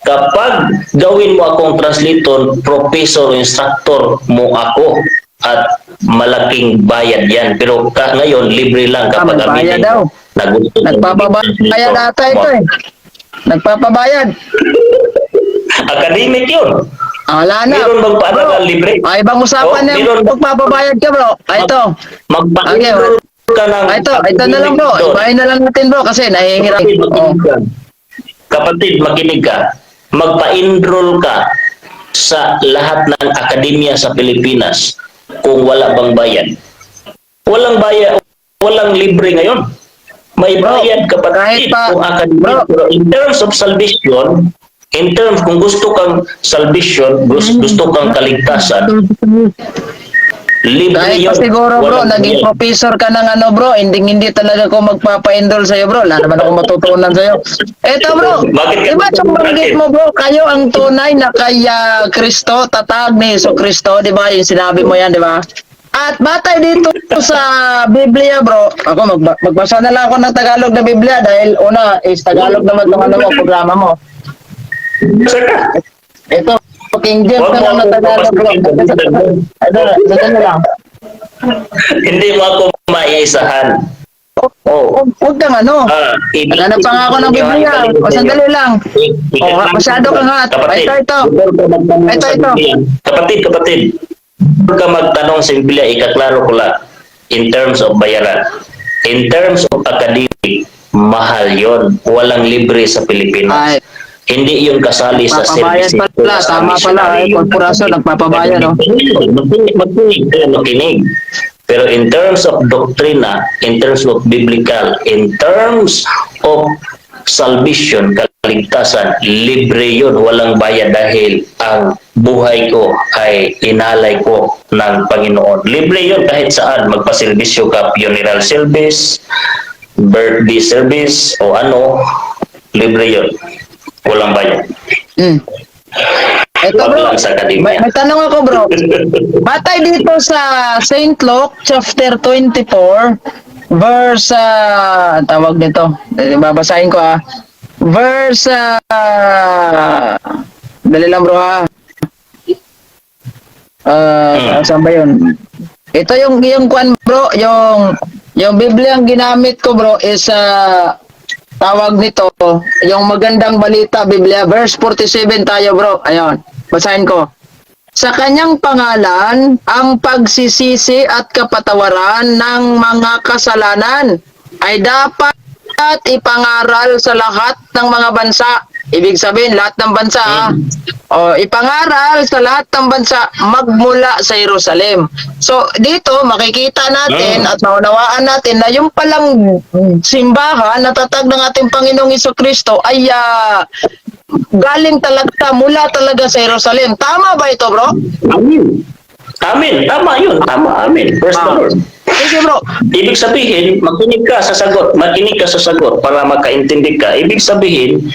Kapag gawin mo akong translator, professor, instructor mo ako at malaking bayad yan. Pero ngayon, libre lang kapag Ah, may bayad aminin daw. mo na gusto mong Nagpapabayad maging translator ata ito mo. eh. Nagpapabayad. Academic yun. Ah, wala na. Meron bang paaralan libre? Ah, ibang usapan Oh, na meron ba- magpapabayad ka, bro. Ah, ito. Magpa-enroll ka ng Ah, ito na lang, bro. doon. Ibahin na lang natin, bro, kasi nahihirap. Kapatid, Oh. makinig ka. Kapatid, makinig ka. Magpa-enroll ka sa lahat ng akademya sa Pilipinas kung wala bang bayad. Walang bayad, walang libre ngayon. May Bro, bayad, kapatid, kahit kung akademya. bro. Pero in terms of salvation, in terms kung gusto kang salvation, gusto kang kaligtasan, libre Kahit pa yun. siguro, bro, Walang naging bayad. professor ka ng ano, bro, hindi hindi talaga ko magpapa-enroll sa'yo, bro. Wala naman ako matutunan sa'yo. Eto, bro, Bakit ka di ba yung banggit mo, bro, kayo ang tunay na kay Kristo, tatag ni Hesu Kristo, di ba? Yung sinabi mo yan, di ba? At batay dito sa Biblia, bro, ako magbasa na lang ako ng Tagalog na Biblia dahil una is Tagalog naman itong ano mo, programa mo. Saka, Ito, King James Huwag na mo lang na akong Tagalog, bro. papasukin. Ito, ito na lang. Hindi mo ako maiisahan. Oh. Huwag kang ano. Ah, Naghanap pa nga ako ng Biblia. O, sandali lang. Oh, masyado ka nga. Kapatid, Ito, ito. before ka magtanong Ito, sa ito. Biblia, kapatid, kapatid. Before ka magtanong sa Biblia, ikaklaro ko lang in terms of bayaran. In terms of academic, mahal yon. Walang libre sa Pilipinas. Ay. Hindi yun kasali sa Nagpapabayad services pala. ko sa Tama pala. missionary. Ay, korporasyon, nagpapabayad, oh. Makinig, makinig, makinig, makinig. Pero in terms of doktrina, in terms of biblical, in terms of salvation, kaligtasan, libre yun, walang bayad dahil ang buhay ko ay inalay ko ng Panginoon. Libre yun kahit saan, magpaservisyo ka, funeral service, birthday service, o ano, libre yun. Walang bayad. Ito, Wag bro. lang sa akademya. May tanong ako, bro. Batay dito sa St. Luke chapter 24 verse ang tawag nito. Eh, babasahin ko ah. Verse dali lang, bro, ah. Saan ba yun? Ito yung kwan, bro, yung Biblia ang ginamit ko, bro, is tawag nito, yung Magandang Balita Biblia, verse 47 tayo, bro. Ayun, basahin ko. Sa kanyang pangalan, ang pagsisisi at kapatawaran ng mga kasalanan ay dapat ipangaral sa lahat ng mga bansa. Ibig sabihin, lahat ng bansa. Ah. O, ipangaral sa lahat ng bansa magmula sa Jerusalem. So, dito makikita natin at maunawaan natin na yung palang simbahan na tatag ng ating Panginoong Kristo ay galing talaga, mula talaga sa Jerusalem. Tama ba ito, bro? Amen. Amen. Tama yun. Tama. Amen. Praise the Lord. Sige, bro. Ibig sabihin, makinig ka sa sagot. Makinig ka sa sagot para makaintindi ka. Ibig sabihin,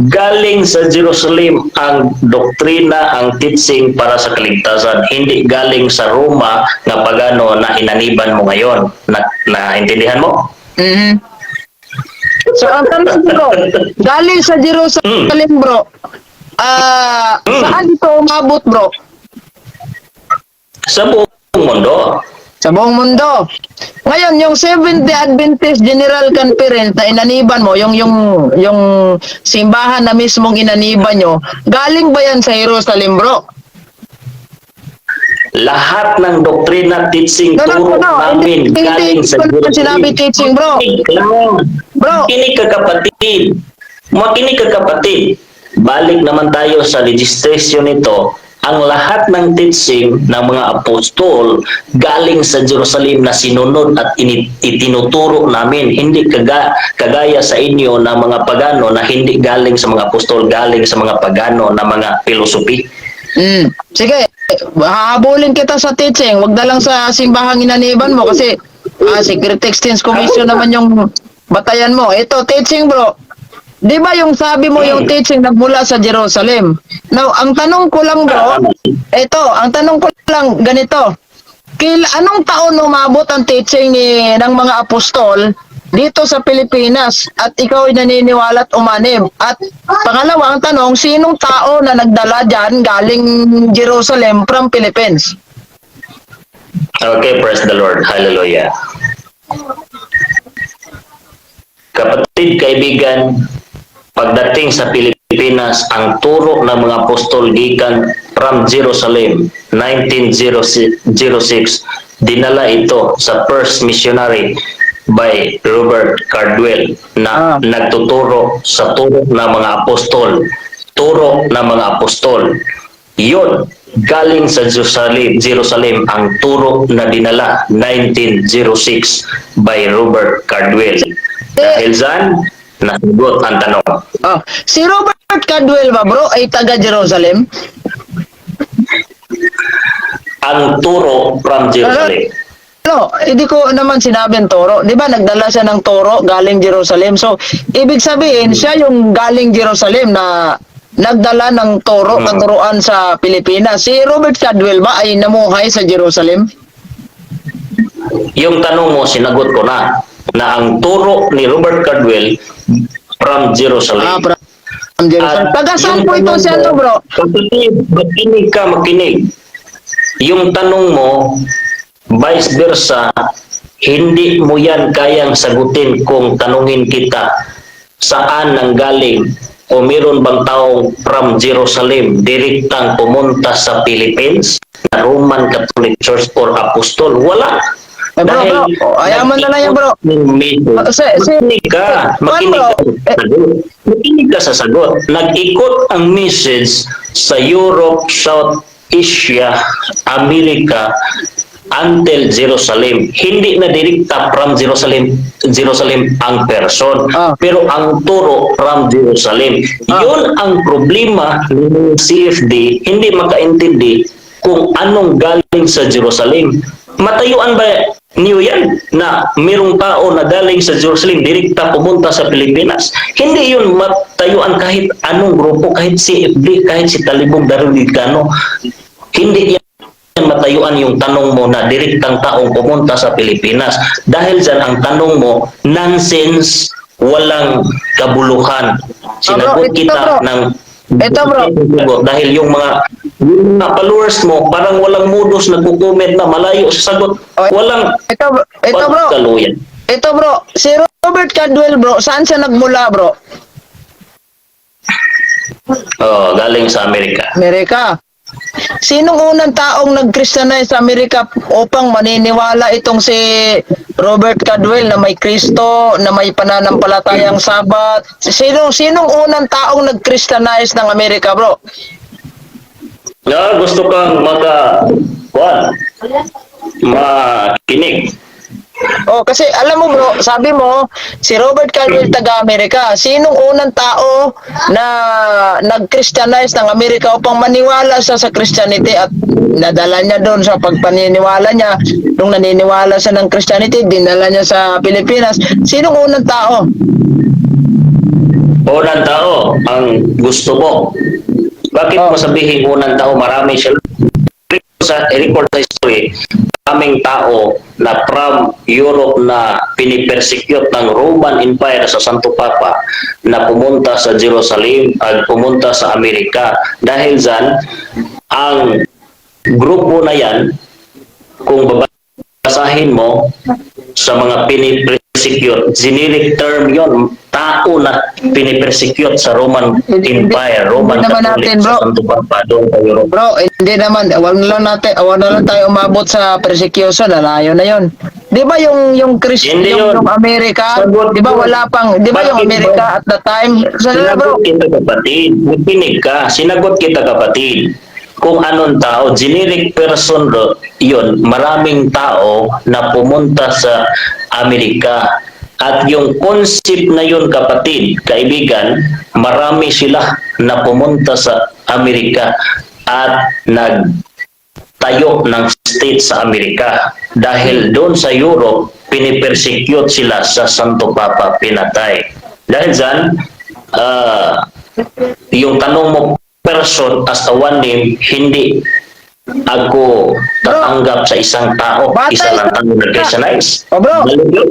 galing sa Jerusalem ang doktrina, ang teaching para sa kaligtasan. Hindi galing sa Roma na pagano na inaniban mo ngayon. Na, naintindihan mo? Mhm. So, ang tanong, bro, galing sa Jerusalem, bro, saan ito umabot, bro? Sa buong mundo. Sa buong mundo. Ngayon, yung Seventh-day Adventist General Conference na inaniban mo, yung simbahan na mismong inaniban nyo, galing ba yan sa Jerusalem, bro? Lahat ng doktrina, teaching, No, no, turo no, no. namin Hindi, hindi, galing sa hindi ko naman Jerusalem. sinabi teaching, bro. Makinig lang. Bro. Makinig ka, kapatid. Makinig ka, kapatid. Balik naman tayo sa registration nito. Ang lahat ng teaching ng mga apostol galing sa Jerusalem na sinunod at itinuturo namin. Hindi kagaya sa inyo na mga pagano na hindi galing sa mga apostol, galing sa mga pagano na mga philosophy. Sige, hahabulin kita sa teaching. Wag na lang sa simbahang inaniban mo kasi Secret Exchange Commission naman yung batayan mo. Ito, teaching, bro. Di ba yung sabi mo yung teaching nagmula sa Jerusalem? Now, ang tanong ko lang, bro, ito, ang tanong ko lang ganito. Anong taon umabot ang teaching ng mga apostol dito sa Pilipinas at ikaw ay naniniwala at umanib? At pangalawa, ang tanong, sinong tao na nagdala dyan galing Jerusalem from Philippines? Okay, praise the Lord. Hallelujah. Kapatid, kaibigan, pagdating sa Pilipinas, ang turo ng mga apostol gikan from Jerusalem, 1906, dinala ito sa first missionary by Robert Cardwell na nagtuturo sa turo ng mga apostol. Turo ng mga apostol. Yun, galing sa Jerusalem ang turo na dinala 1906 by Robert Cardwell. Dahil dyan, nasagot ang tanong. Oh, si Robert Cardwell ba, bro, ay taga Jerusalem? Ang turo from Jerusalem. No, hindi ko naman sinabi ang toro. 'Di ba nagdala siya ng toro galing Jerusalem? So, ibig sabihin, siya yung galing Jerusalem na nagdala ng toro, katuruan sa Pilipinas. Si Robert Caldwell ba ay namuhay sa Jerusalem? Yung tanong mo, sinagot ko na na ang turo ni Robert Cardwell from Jerusalem. Ah, from Jerusalem. At Taga saan yung po ito tanong si ano, mo, bro? Kapatid, makinig ka, makinig. Yung tanong mo, vice versa, hindi mo yan kayang sagutin kung tanungin kita saan nanggaling o meron bang taong from Jerusalem direktang pumunta sa Philippines na Roman Catholic Church or Apostol? Wala. Eh, bro, bro, oh, ayaw mo na lang yan, bro. Message. Makinig ka. Kuwan, Makinig bro. ka sa sagot. Makinig ka sa sagot. Nag-ikot ang message sa Europe, South Asia, America, until Jerusalem. Hindi na direkta from Jerusalem ang person, pero ang turo from Jerusalem. Yun ang problema ng CFD, hindi makaintindi kung anong galing sa Jerusalem. Matayuan ba niyo yan na merong tao na galing sa Jerusalem direkta pumunta sa Pilipinas? Hindi yun matayuan kahit anong grupo, kahit CFD, kahit si Talibong Darwin. Hindi yan matayuan yung tanong mo na direktang taong pumunta sa Pilipinas. Dahil dyan, ang tanong mo, nonsense, walang kabuluhan. Sinagot Ah, bro, ito, kita bro. ng Ito, bro. dahil yung mga followers mo parang walang modus, nagko-comment na malayo sa sagot. Oh, Walang Ito, ito, bro. pagkaluyan. Ito, bro. Si Robert Caldwell, bro, saan siya nagmula, bro? Oh, galing sa Amerika. Amerika. Sinong unang taong nag-Christianize sa Amerika upang maniniwala itong si Robert Caldwell na may Kristo, na may pananampalatayang Sabat? Sinong unang taong nag-Christianize ng Amerika, bro? Na gusto kang maka kuan, makinig. Oh, kasi alam mo, bro, sabi mo si Robert Caldwell taga Amerika. Sinong unang tao na nag-Christianize ng Amerika upang maniwala siya sa Christianity at nadala niya doon sa pagpaniniwala niya? Nung naniniwala siya ng Christianity, dinala niya sa Pilipinas. Sinong unang tao? Unang tao ang gusto mo. Bakit mo sabihin unang tao? Marami siya. Sa record sa history, maraming tao na from Europe na pinipersecute ng Roman Empire sa Santo Papa na pumunta sa Jerusalem at pumunta sa Amerika. Dahil dyan, ang grupo na yan, kung babasa Basahin mo sa mga pinipersecute, generic term yon, tao na pinipersecute sa Roman Empire, Roman Hindi naman Catholic, natin, bro. sa Santo Papa doon sa Europe. Bro, hindi naman, wag na lang tayo umabot sa persecution, lalayo na 'yon. 'Di ba yung Chris, Hindi yung, yun. yung Amerika, Sagot 'di ba yun. Wala pang, 'di ba yung Bakit Amerika ba? at the time? Sa bro, Sinagot kita, kapatid. Makinig ka. Sinagot kita, kapatid. Kung anong tao, generic person yun, maraming tao na pumunta sa Amerika. At yung concept na yun, kapatid, kaibigan, marami sila na pumunta sa Amerika at nagtayo ng state sa Amerika. Dahil doon sa Europe, pinipersecute sila sa Santo Papa, pinatay. Dahil dyan, yung tanong mo person as a one name, hindi ako tatanggap sa isang tao. Batay Isa lang tao na Christianize. Oh, bro. Ganun yun.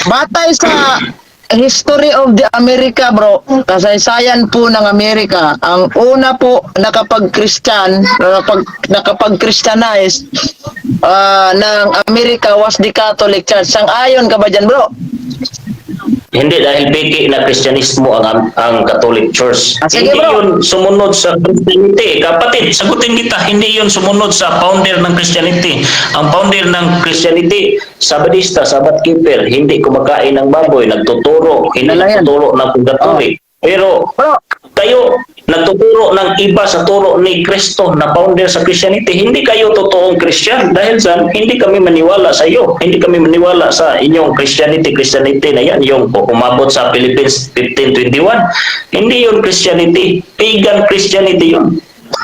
Batay sa history of the America, bro, kasaysayan po ng Amerika, ang una po nakapag-Christian, nakapag-Christianize ng Amerika was the Catholic Church. Sang-ayon ka ba dyan, bro? Hindi, dahil peke na Kristyanismo ang Catholic Church. Ah, sige, Hindi bro. yun sumunod sa Christianity. Kapatid, sagutin kita, hindi yun sumunod sa founder ng Christianity. Ang founder ng Christianity, Sabadista, Sabbath keeper, hindi kumakain ng baboy, nagtuturo, hindi Wala yan. nagtuturo ng purgatory. Pero Bro, kayo, nagtuturo ng iba sa turo ni Kristo na founder sa Christianity, hindi kayo totoong Christian. Dahil dyan, hindi kami maniwala sa iyo. Hindi kami maniwala sa inyong Christianity, Christianity na yan, yung umabot sa Philippines 1521. Hindi yun Christianity. Pagan Christianity yun.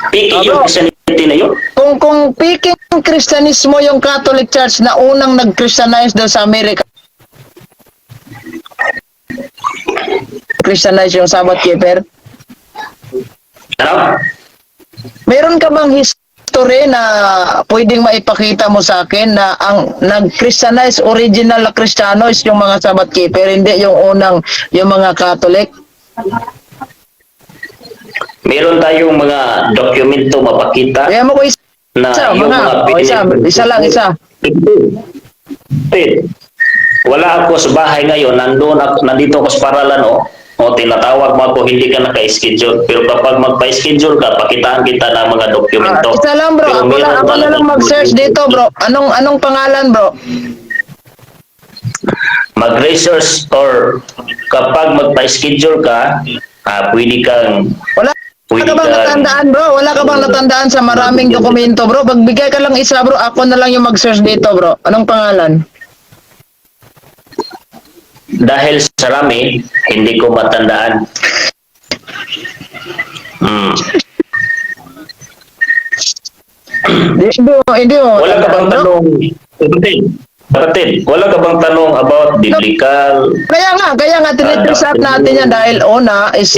Peke Abo. yung Christianity na yun. Kung peking Kristyanismo yung Catholic Church na unang nag-Christianize doon sa Amerika, Christianize yung Sabbath keeper, Ano? Meron ka bang history na pwedeng maipakita mo sa akin na ang nag-Christianize, original na Kristiyano is yung mga Sabbath keeper, hindi yung unang, yung mga Catholic? Meron tayong mga dokumento mapakita Kaya mo ko isa, na isa, yung mga, mga o, isa, isa lang, isa. Hindi. Wala ako sa bahay ngayon, nandun ako, nandito ako sa paralan, oh. O, tinatawag mo ako, hindi ka naka-schedule. Pero kapag magpa-schedule ka, pakitaan kita ng mga dokumento. Ah, isa lang, bro, Pero ako, lang, meron ako na lang talagang mag-search dito, bro. Anong pangalan, bro? Mag-research or kapag magpa-schedule ka, pwede kang Wala pwede ka bang kang natandaan, bro? Wala ka bang natandaan sa maraming dokumento, bro? Pagbigay ka lang isa, bro, ako na lang yung mag-search dito, bro. Anong pangalan? Dahil sa rami, hindi ko matandaan. Hindi mo, hindi mo. Wala ka bang bro? tanong, kapatid? Kapatid, wala ka bang tanong about biblical? Kaya nga, tinitrace up natin yan dahil una is,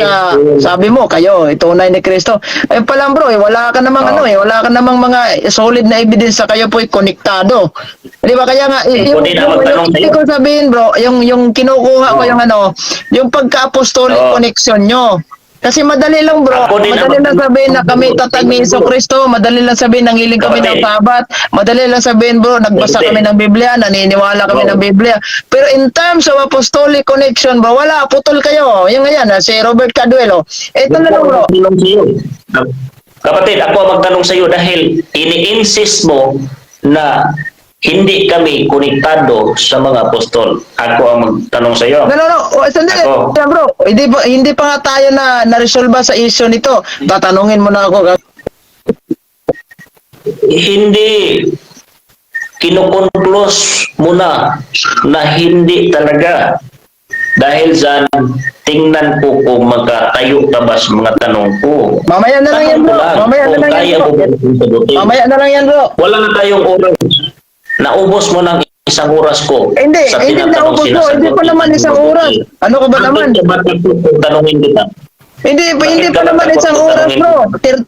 sabi mo, kayo, tunay ni Kristo. Eh pala, bro, eh, wala ka namang Oo. ano eh, wala ka namang mga solid na evidence sa kayo po'y konektado. Di ba? Kaya nga, Kunin na yung, magtanong yung, sa'yo. ibig ko sabihin, bro, yung kinukuha ko yung ano, yung pagka-apostolic connection nyo. Kasi madali lang, bro, Ako din madali ang lang sabihin na kami tatag ni Hesus Kristo, madali lang sabihin nangiling kami ng Kapatid. Sabat, madali lang sabihin, bro, nagbasa Kapatid. kami ng Biblia, naniniwala kami Oo. ng Biblia. Pero in terms of apostolic connection, bro, wala, putol kayo. Yung ganyan, si Robert Cadwell, oh. Ito na lang, bro. Tanong sa'yo. Kapatid, ako ang magtanong sa iyo dahil ini-insist mo na hindi kami konektado sa mga apostol. Ako ang magtanong sa iyo. No, no, no. Oh, sandali, Ako. bro. Hindi pa nga tayo na na-resolve sa issue nito. Tatanungin mo na ako. Hindi, kinukonklos mo na na hindi talaga. Dahil dyan, tingnan ko kung magkatayo ka ba sa mga tanong ko. Mamaya na lang yan, Tanong ko bro. lang Mamaya na kung lang yan, kaya bro. mo ba sagutin. Mamaya na lang yan, bro. Wala na tayong oras. Naubos mo ng isang oras ko. Hindi, Sa hindi tinatanong, naubos mo. sinasagot Hindi pa naman kita. isang oras. Ano ka ba naman? Bakit ka ba takot kung tanungin kita? Hindi, Bakit hindi ka pa ba naman takot isang kung oras, tanungin bro.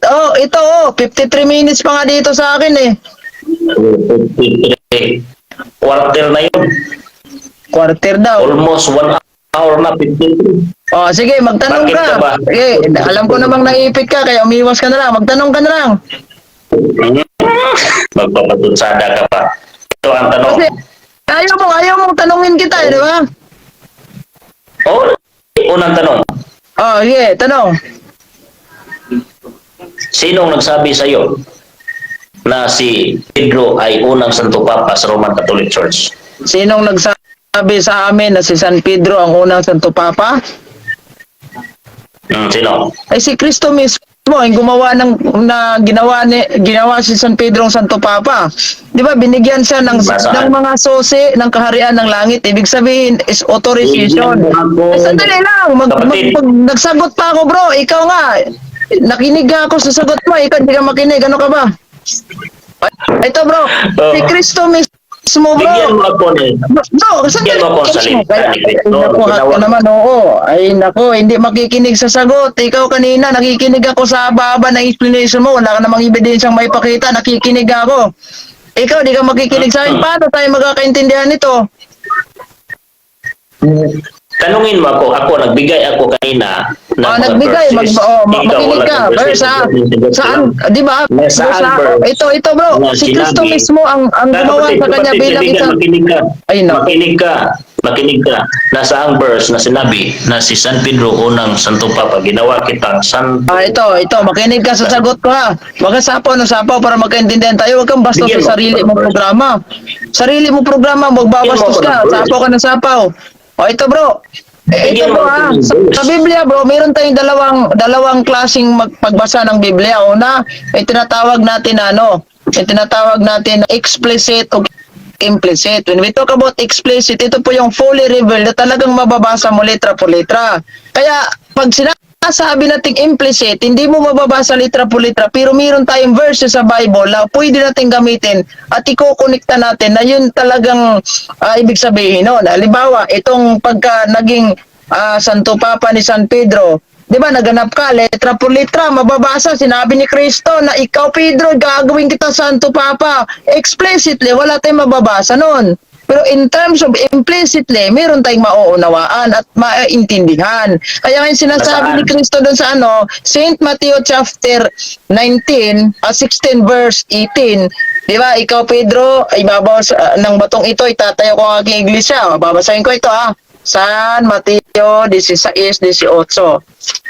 Oh, ito, oh, 53 minutes pa nga dito sa akin eh. 53. Quarter na yun. Quarter daw. Almost 1 hour na, 53. Oh, sige, magtanong Bakit ka. ka ba? Sige, alam ko namang naipit ka, kaya umiwas ka na lang. Magtanong ka na lang. Magpapatutsada ka pa. Ito ang tanong. Kasi ayaw mong tanungin kita, eh, di ba? Oh, unang tanong. Oh, sige, tanong. Sinong nagsabi sa iyo na si Pedro ay unang Santo Papa sa Roman Catholic Church? Sinong nagsabi sa amin na si San Pedro ang unang Santo Papa? Sino? Ay, si Kristo mismo ang gumawa ng na ginawa ni ginawa si San Pedro ang Santo Papa. 'Di ba binigyan siya Nasaan? ng mga susi ng kaharian ng langit? Ibig sabihin is authorization. Bigyan mo ako. Ay, sandali lang, Kapatid. nagsagot pa ako, bro. Ikaw nga. Nakinig ako sa sagot mo, ikaw hindi ka makinig. Ano ka ba? Ay, ito, bro, Oh. si Kristo mismo, bro. Bigyan mo ako ng No, sandali. Bigyan mo ako ng salita Kaya, ni Kristo. ay, naku, Ginawa- ka naman, oo. Ay, nako, hindi makikinig sa sagot. Ikaw kanina, nakikinig ako sa haba ng explanation mo. Wala ka namang ebidensyang may pakita. Nakikinig ako. Ikaw, di ka makikinig sa akin. Paano tayo magkakaintindihan nito? Tanungin mo ako, ako nagbigay ako kanina ng Oh, mga nagbigay, verses. oh, Ikaw, makinig wala ka. kang Verse, ah. Saan, di ba? Nasaan Verse, ah? verse Ito, bro. na Si Kristo sinabi? mismo ang gumawa Kapatid, sa kanya kapatid, bilang kaibigan, isang makinig ka. Ay, naku. Makinig ka. Makinig ka. Nasa ang verse na sinabi na si San Pedro unang Santo Papa, ginawa kitang Santo. Ah, ito, makinig ka sa sagot ko ha. Wag kang sapaw ng sapaw para magkaintindihan tayo. Huwag kang bastos Bigyan sa mo sarili ako ng mong verse. programa. Sarili mong programa, magbabastos Bigyan mo ako ka. ng verse. Sapaw ka ng sapaw. O, ito, bro. Eh, ito Bigyan mo bro ako ha, ng verse. sa Biblia, bro, meron tayong dalawang dalawang klaseng pagbasa ng Biblia. Una, may tinatawag natin na ano, may tinatawag natin na explicit o implicit. When we talk about explicit, ito po yung fully revealed na talagang mababasa mo letra por letra. Kaya pag sinasabi nating implicit, hindi mo mababasa letra por letra, pero meron tayong verses sa Bible na pwede nating gamitin at ikokonekta natin na yun talagang ibig sabihin noon. Halimbawa, itong pagka naging Santo Papa ni San Pedro, 'di ba, naganap ka letra por letra, mababasa sinabi ni Kristo na ikaw, Pedro, gagawin kita Santo Papa. Explicitly, wala tayong mababasa noon. Pero in terms of implicitly, meron tayong mauunawaan at maiintindihan. Kaya ngayon sinasabi Nasaan? ni Kristo doon sa ano, Saint Matthew chapter 19, 16 verse 18, 'di ba? Ikaw, Pedro, ibabaw ng batong ito itatayo ko ang aking iglesia. Babasahin ko ito ah. San Mateo 16:18.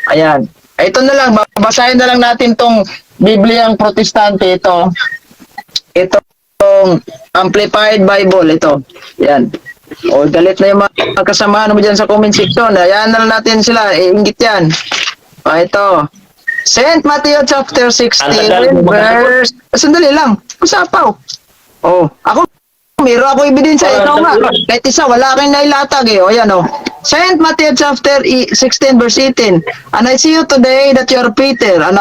Ayan. Ito na lang, babasahin na lang natin tong Bibliang Protestante ito. Itong Amplified Bible ito. Yan. O, galit na yung mga kasamahan mo dyan sa comment section. Ayan na lang natin sila. Eh, inggit yan. O, ito. Saint Matthew chapter 16 Ang tagal mo makasagot. verse. Sandali lang. Usapaw. Oh, ako meron ako ebidensya. Parang Ikaw nga. tagulan. Kahit isa, wala kang nailatag eh. O yan o. Saint Matthew chapter 16 verse 18. "And I say you today that you are Peter, and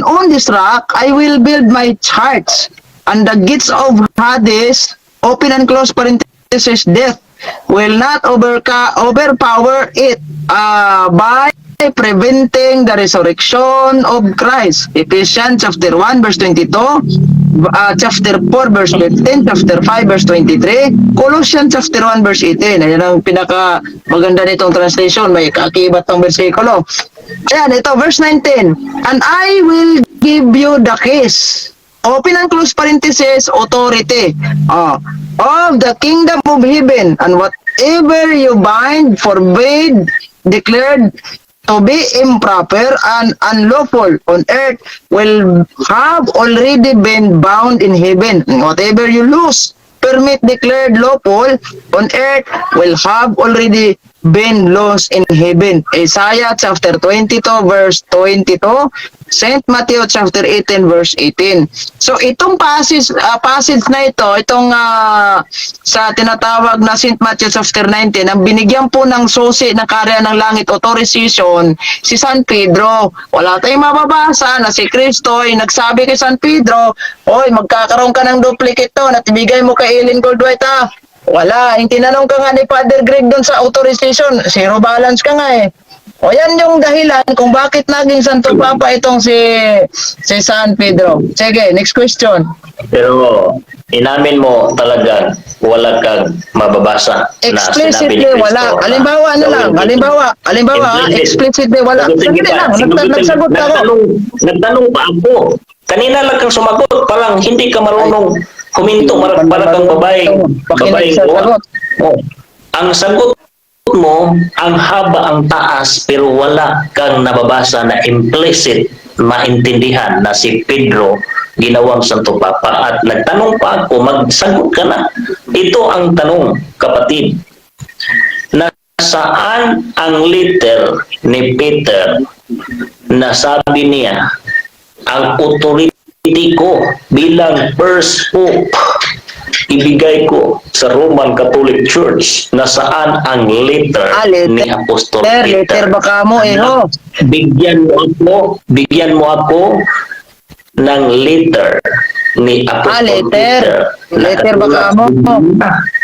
on this rock I will build my church, and the gates of Hades, open and close parenthesis, death, will not overpower it by preventing the resurrection of Christ." Ephesians chapter 1 verse 22, chapter 4 verse 15, chapter 5 verse 23, Colossians chapter 1 verse 18. Ayan ang pinaka maganda nitong translation. May kakibat ng bersikulo. Ayan, ito, verse 19. "And I will give you the keys." Open and close parenthesis, authority. Oh, "of the kingdom of heaven. And whatever you bind, forbid, declared to be improper and unlawful on earth will have already been bound in heaven. And whatever you loose, permit, declared lawful on earth will have already been loosed in heaven." Isaiah chapter 22 verse 22, Saint Matthew chapter 18 verse 18. So itong passage na ito, itong sa tinatawag na Saint Matthew chapter 19, ang binigyan po ng susi ng kaharian ng langit, authorization, si San Pedro. Wala tayong mababasa na si Kristo ay nagsabi kay San Pedro, "Oy, magkakaroon ka ng duplicate to at ibigay mo kay Ellen Goldwhite ah." Wala. Yung tinanong ka nga ni Father Greg doon sa authorization, zero balance ka nga eh. O yan yung dahilan kung bakit naging Santo Papa itong si si San Pedro. Sige, next question. Pero inamin mo talaga wala kang mababasa na sinabi ni Explicitly Kristo wala. na Halimbawa na lang, gawin halimbawa, Implicit. explicitly wala. Sagutin Sandali kita. lang, Sagutin. nagsagot ako. Nagtanong pa ako. Kanina lang kang sumagot, parang hindi ka marunong. Huminto, marag para kang babae. Pakinig Babaeng sa buwa. sagot. Oh. Ang sagot mo, ang haba, ang taas, pero wala kang nababasa na implicit maintindihan na si Pedro ginawang Santo Papa. At nagtanong pa ako, magsagot ka na. Ito ang tanong, kapatid. Nasaan ang letter ni Peter na sabi niya, "Ang authority ko bilang first pope, ibigay ko sa Roman Catholic Church"? Nasaan ang letter Ah, letter. ni Apostol Letter, Peter? letter baka mo eh, ho. Bigyan mo ako ng letter ni Apostol Ah, letter. Peter. Letter baka mo.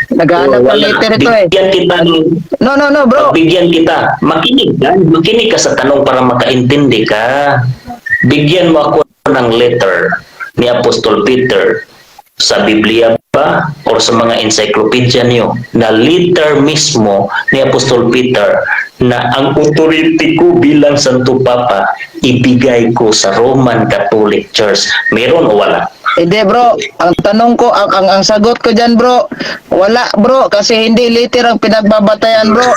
Naghahanap ng Wala. letter ito eh. Bigyan kita ng No, no, no, bro. Bigyan kita. Makinig ka. Makinig ka sa tanong para makaintindi ka. Bigyan mo ako ng letter ni Apostol Peter sa Biblia ba or sa mga encyclopedia niyo na letter mismo ni Apostol Peter na ang authority ko bilang Santo Papa, ibigay ko sa Roman Catholic Church. Meron o wala? Hindi, bro, ang tanong ko, ang sagot ko dyan, bro, wala, bro, kasi hindi letter ang pinagbabatayan, bro.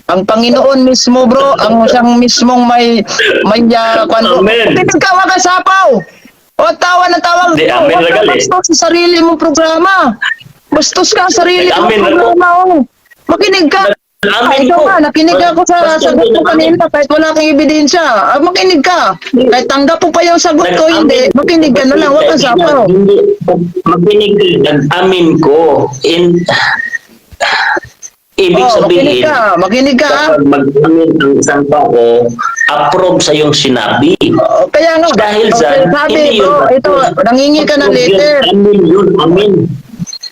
Ang Panginoon mismo, bro, ang siyang mismong may kwan, bro. Amen. Makinig ka, wag kang sapaw. O, tawa na tawa. Di, Bro, amen wag na kang gali. bastos sa sarili mong programa. Bastos ka sa sarili mong Amen na po. programa, oh. Makinig ka. Amen Ikaw ko. nga, nakinig ako sa Basta sagot mo amen. kanina kahit wala kang ebidensya. Ah, makinig ka. Kahit tanggap mo pa yung sagot ko, hindi. Makinig ka na lang, huwag kang sapaw. Hindi. Makinig ka. Nag-amin ko. Ibig Oh, makinig sabihin, ka. Makinig ka, ah. kapag mag-amin ang isang tao, approve sa yung sinabi. Oh, kaya nga. Dahil Oh, dyan, sabi, hindi yun. bro, ito, nangingi ka ng Approve yun. letter. Amin yun, amin.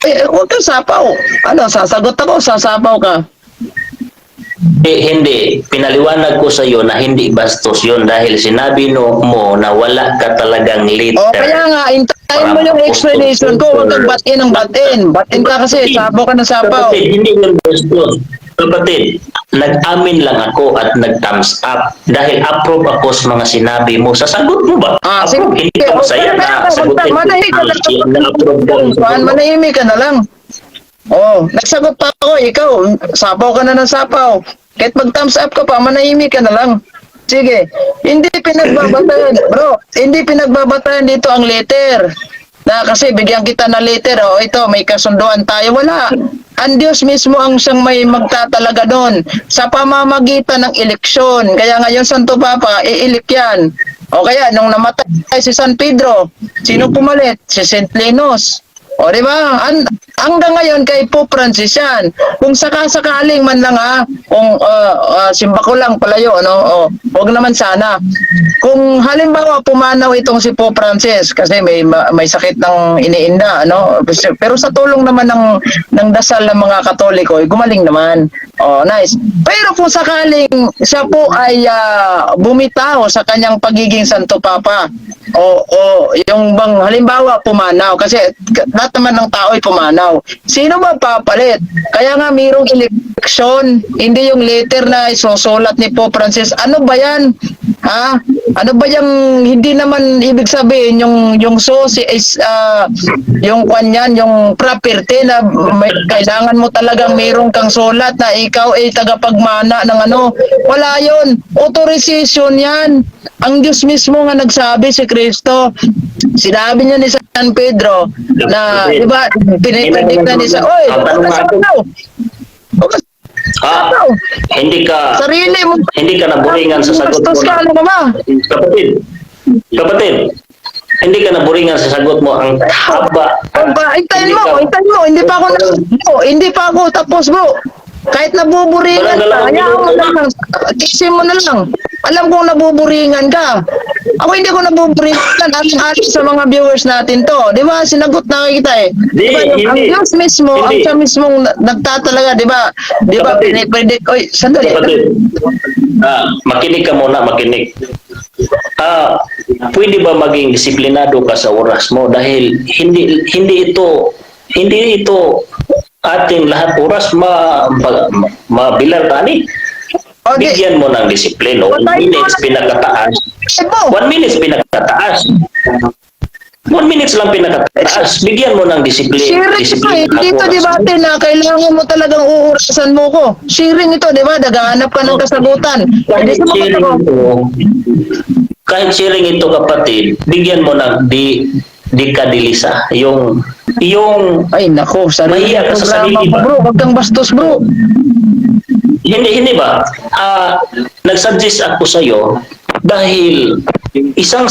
Eh, huwag kang sapaw. Ano, sasagot ako, sasapaw ka. Eh, hindi. Pinaliwanag ko sa iyo na hindi bastos yun dahil sinabi no, mo na wala ka talagang letter. O, kaya nga, intayin mo yung explanation ko. Huwag kang batin ng batin. Batin ka kasi, sapaw ka ng sapaw. Kapatid, hindi yun bastos. Kapatid, nag-amin lang ako at nag-thumbs up dahil approve ako sa mga sinabi mo. Sa sagot mo ba? Ah, sige. Approve. Hindi ka masaya Okay, na sagutin. manahimik ka na lang. Na-approve ka ng sagot Juan, mo. manahimik ka na lang. Oh, nagsagot pa ako, ikaw, sapaw ka na ng sapaw. Kahit mag-thumbs up ka pa, manahimik ka na lang. Sige, hindi pinagbabatayan, bro, hindi pinagbabatayan dito ang letter. Na kasi bigyan kita ng letter, oh, ito, may kasunduan tayo. Wala. Ang Diyos mismo ang siyang may magtatalaga doon sa pamamagitan ng eleksyon. Kaya ngayon, Santo Papa, i-elect yan. O kaya, nung namatay si San Pedro, sino pumalit? Si St. Linus. O, di ba? Hanggang ngayon kay Pope Francis yan. Kung sakasakaling man lang ha, kung simba ko lang palayo, ano, o, wag naman sana. Kung halimbawa pumanaw itong si Pope Francis kasi may sakit ng iniinda, ano, pero sa tulong naman ng dasal ng mga Katoliko, eh, gumaling naman. Oh, nice. Pero kung sakaling siya po ay bumitaw sa kanyang pagiging Santo Papa o yung bang halimbawa pumanaw kasi lahat naman ng tao ay pumanaw. Sino ba papalit? Kaya nga mayroong eleksyon, hindi yung letter na isusulat ni Pope Francis. Ano ba yan? Ha? Ano ba yung hindi naman ibig sabihin yung source is yung kwan yan, yung property na may, kailangan mo talagang mayroong kang sulat na ikaw ay tagapagmana ng ano. Wala yon. Authorization yan. Ang Diyos mismo nga nagsabi, si Kristo. Sinabi niya ni San Pedro na, di ba, pinipredict na ni sa, "Oy, Ang huwag tanong ka natin- sapaw. Huwag ka Ah, sapaw." hindi ka Sarili mo. hindi ka naburingan sa sagot mo. Bastos ka, ano ka ba? Kapatid, kapatid, hindi ka naburingan sa sagot mo. Ang haba. O ba, hintayin Hindi mo, hintayin mo. Hindi pa ako na, bro, hindi pa ako tapos, bro. Kahit nabuburingan Walang ka, dalawang hayaan mo minuto. na lang. Kisin mo na lang. Alam kong nabuburingan ka. Ako, hindi ko nabuburingan. Alang-alang sa mga viewers natin to. Di ba? Sinagot na kita eh. Di ba? Hindi, Ang hindi. Diyos mismo, ang Hindi. siya mismong nagtatalaga, di ba? Di ba? Kapatid. Pinipredict. Oy, sandali. Kapatid, makinig ka muna, makinig. Pwede ba maging disiplinado ka sa oras mo dahil hindi hindi ito hindi ito ating lahat oras ma mabilar tani. Okay. Bigyan mo ng disiplina. 1 Patayin mo minutes na. pinakataas. Mo. 1 minutes pinakataas. 1 minutes lang pinakataas. Bigyan mo ng discipline. Sharing ito Discipline eh. Hindi ito ang oras. Debate na kailangan mo talagang uurasan mo ko. Sharing ito, di ba? Naghahanap ka ng kasagutan. Hindi Kahit sumagot sharing ako. ito, kahit sharing ito, kapatid, bigyan mo ng di kadilisa. Yung Ay, nako, sarili Mahiya ka sa programa sarili ko, ba? bro. Huwag kang bastos, bro. Hindi, hindi ba? Nag-suggest ako sa iyo dahil isang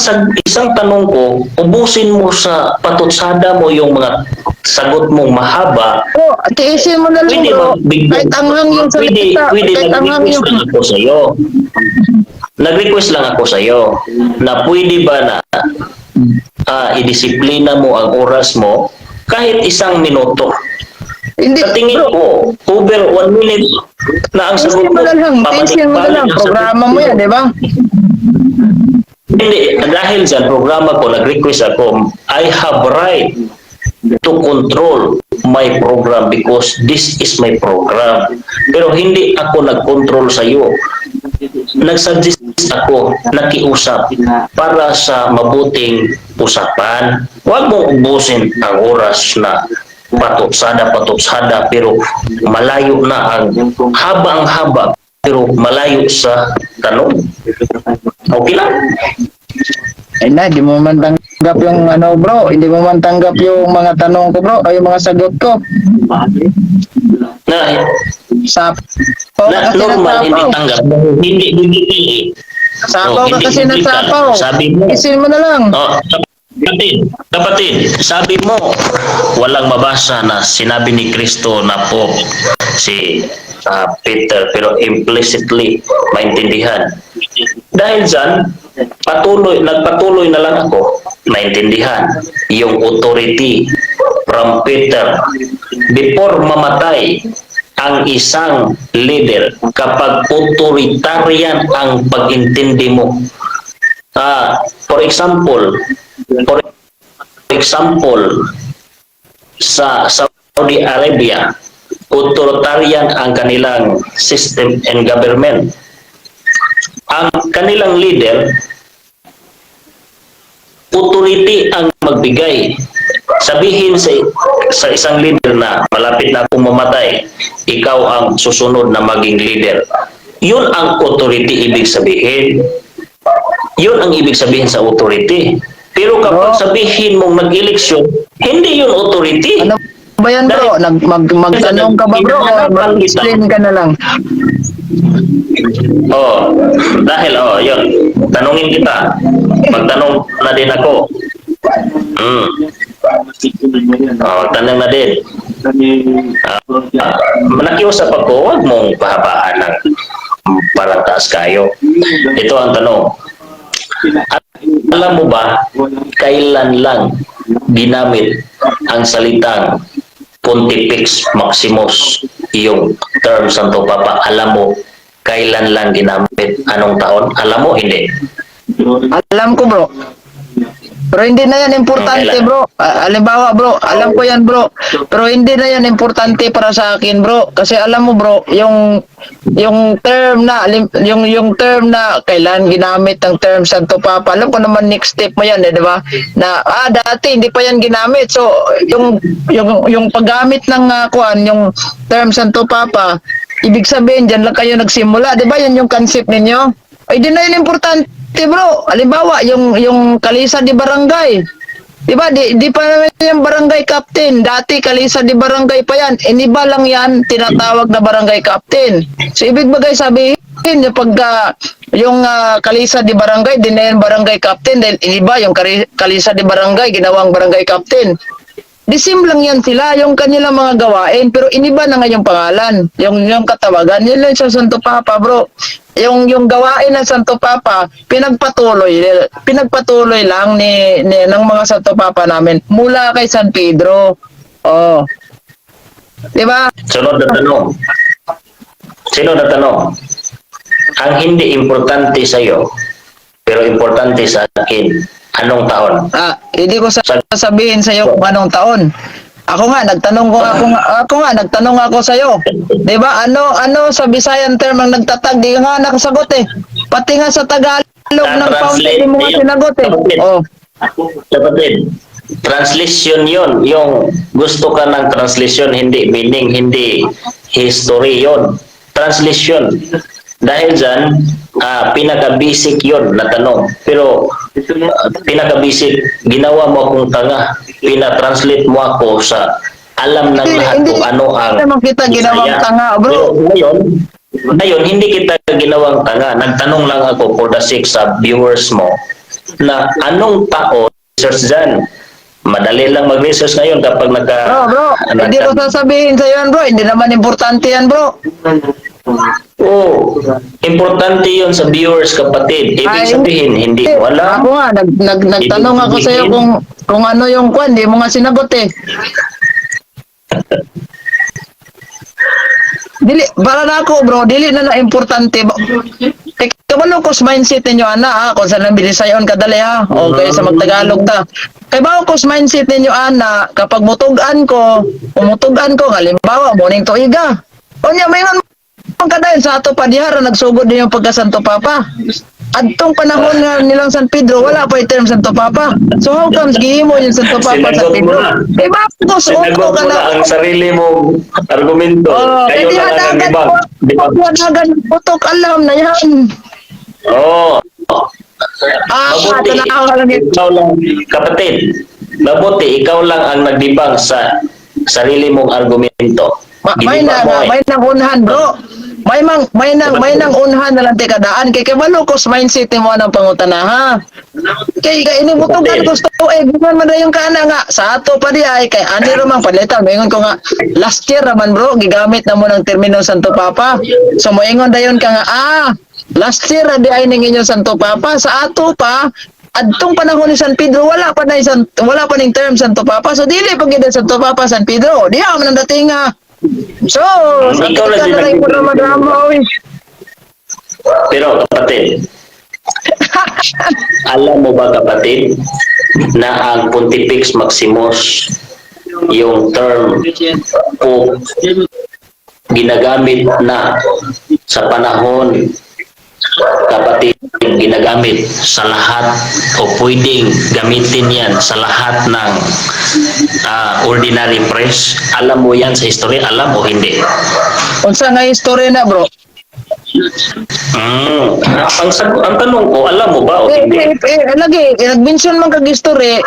tanong ko, ubusin mo sa patutsada mo yung mga sagot mong mahaba. Bro, tiisin mo na lang, Pwede bro. magbigyan. Kahit anghang yung Pwede, salita. pwede Kahit anghang nag-request yung. lang ako sa iyo. Nag-request lang ako sa iyo na pwede ba na idisiplina mo ang oras mo kahit isang minuto. Hindi, Sa tingin bro. ko, over 1 minute na ang sagot Tiisin mo mo. na lang. Tiisin mo na lang. Pabalik-balik ang sagot Programa mo yan, di ba? Hindi, dahil sa programa ko, nag-request ako, I have right to control my program because this is my program. Pero hindi ako nag-control sa iyo. Nag-suggest ako, nakiusap para sa mabuting usapan. Huwag mong ubusin ang oras na patutsada, patutsada, pero malayo na ang haba, ang haba, pero malayo sa tanong. Okay lang. Ay na, di mo man tanggap yung ano, bro, hindi mo man tanggap yung mga tanong ko, bro, o yung mga sagot ko. Na, Sapaw na ka kasi ng normal, hindi sapaw. tanggap. Hindi biblical eh. Sapaw Oh, ka hindi kasi ng biblical. sapaw. Sabi mo. Isin mo na lang. Oh, kapatid, kapatid, sabi mo, walang mabasa na sinabi ni Kristo na po si Peter, pero implicitly maintindihan. Dahil dyan, nagpatuloy na lang ako maintindihan yung authority from Peter. Before mamatay ang isang leader, kapag authoritarian ang pag-intindi mo, for example, sa Saudi Arabia, authoritarian ang kanilang system and government. Ang kanilang leader, authority ang magbigay. Sabihin sa isang leader na malapit na akong mamatay, ikaw ang susunod na maging leader. Yun ang authority ibig sabihin. Yun ang ibig sabihin sa authority. Pero kapag Bro. sabihin mong nag-eleksyon, hindi yun authority. Ano ba yan, bro? Magtanong ka ba, bro? O mag-explain ka na lang? Oh, dahil oh, yun. Tanungin kita. Magtanong na din ako. Oh, tanong na din. Nakiusap ako, huwag mong pahabaan ng parang taas kayo. Ito ang tanong. Alam mo ba, kailan lang ginamit ang salitang Pontifex Maximus, yung term Santo Papa? Alam mo, kailan lang ginamit? Anong taon? Alam mo, hindi? Alam ko, bro. Pero hindi na yan importante, Kailan? Bro. Halimbawa, bro, alam ko yan, bro. Pero hindi na yan importante para sa akin, bro. Kasi alam mo, bro, yung term na yung term na kailan ginamit ang term Santo Papa. Alam ko naman next step mo yan, eh, di ba? Na dati hindi pa yan ginamit. So, yung paggamit ng kuan, yung term Santo Papa, ibig sabihin diyan lang kayo nagsimula, di ba? Yan yung concept ninyo. Ay, di na yun importante, bro. Halimbawa, yung Kalisa di Barangay. Di ba? Di pa naman yung barangay captain. Dati Kalisa di Barangay pa yan. Iniba lang yan tinatawag na barangay captain. So ibig bagay sabihin, yung pagka yung Kalisa di Barangay, di na yan barangay captain dahil iniba yung Kalisa di Barangay ginawang barangay captain. Di same lang yan sila, yung kanilang mga gawain, pero iniba na nga yung pangalan, yung katawagan, yun lang sa Santo Papa, bro. Yung gawain ng Santo Papa, pinagpatuloy lang ni ng mga Santo Papa namin mula kay San Pedro. Oh. 'Di ba? Sunod na tanong. Sunod na tanong. Ang hindi importante sa iyo, pero importante sa akin, anong taon? Hindi ko sasabihin sa iyo kung anong taon. Ako nga nagtanong ko ako nga nagtanong ako sa iyo. 'Di ba? Ano ano sa Visayan term ang nagtatag? Di ka nga nakasagot eh. Pati nga sa Tagalog ng fountain, Translate di mo nga yun. sinagot eh. Oh. Kapatid, translation yon. Yung gusto ka ng translation, hindi meaning, hindi history yon. Translation. Dahil dyan, pinaka-basic yon na tanong. Pero pinaka-basic, ginawa mo akong tanga. Pina-translate mo ako sa alam ng Hindi, lahat hindi kung ano ang naman kita ginawang Bisaya. tanga, bro. Pero ngayon, hindi kita ginawang tanga. Nagtanong lang ako for the sake sa viewers mo na anong tao research dyan. Madali lang mag-research ngayon kapag nagka... Bro, bro, hindi ko sasabihin sa'yo yan, bro. Hindi naman importante yan, bro. Oo. Importante yun sa viewers, kapatid. Ibig Ay, sabihin, hindi mo alam. Ako nga, nagtanong ako sa'yo kung ano yung kwan, di mo nga sinagot eh. Dili, para na ako, bro, dili na na importante. Eh, kabalo ko sa mindset ninyo, ana, ha, kung saan lang bilisayon kadali, ha, o kaya sa magtagalog ta. Kay bawo ko sa mindset ninyo, ana, kapag mutugan ko, umutugan ko, halimbawa, morning tuiga. Unya, may man kadayon sa ato pa diha ra nagsugod din yung pagka Santo Papa. Adtong panahon nga nilang San Pedro, wala pa yung term Santo Papa. So how comes gihimo yung Santo Papa San Sinagot mo Pedro? na. Eh bakit ko suot Sinagot ko mo ka na na? ang sarili mong argumento. Oh, Kayo kaya lang ang dagan nagdibang. ko, Di ba? dagan putok alam na yan. Oo. Ah, Mabuti, tanawa lang yun. ikaw lang, kapatid, mabuti, ikaw lang ang nagdibang sa sarili mong argumento. May Giniba na mo eh. may nang unhan, bro. May nang unhan na lang tikadaan kay kabalo ko sa mindset nimo anang pangutana, ha. Kay inibutugan ko sa eh giman man yung kana nga sa ato pa di ay kay ani ra man palitan moingon ko nga last year ra man, bro, gigamit na mo ng termino Santo Papa. So moingon dayon ka nga, last year ra di ay ning inyong Santo Papa sa ato pa adtong panahon ni San Pedro wala pa ning term Santo Papa, so dili pa gid ang Santo Papa San Pedro diha man ang dating nga. So sa Ikaw lang ka din na lang nag- drama oy. Pero kapatid, alam mo ba, kapatid, na ang Pontifex Maximus, yung term Pope, ginagamit na sa panahon, kapatid, ginagamit sa lahat o pwedeng gamitin yan sa lahat ng ordinary press? Alam mo yan sa history? Alam o hindi? Unsa nga history na, bro? Ang tanong ko, alam mo ba o Eh, hindi? eh, eh, lagi, nag-mention man kag history,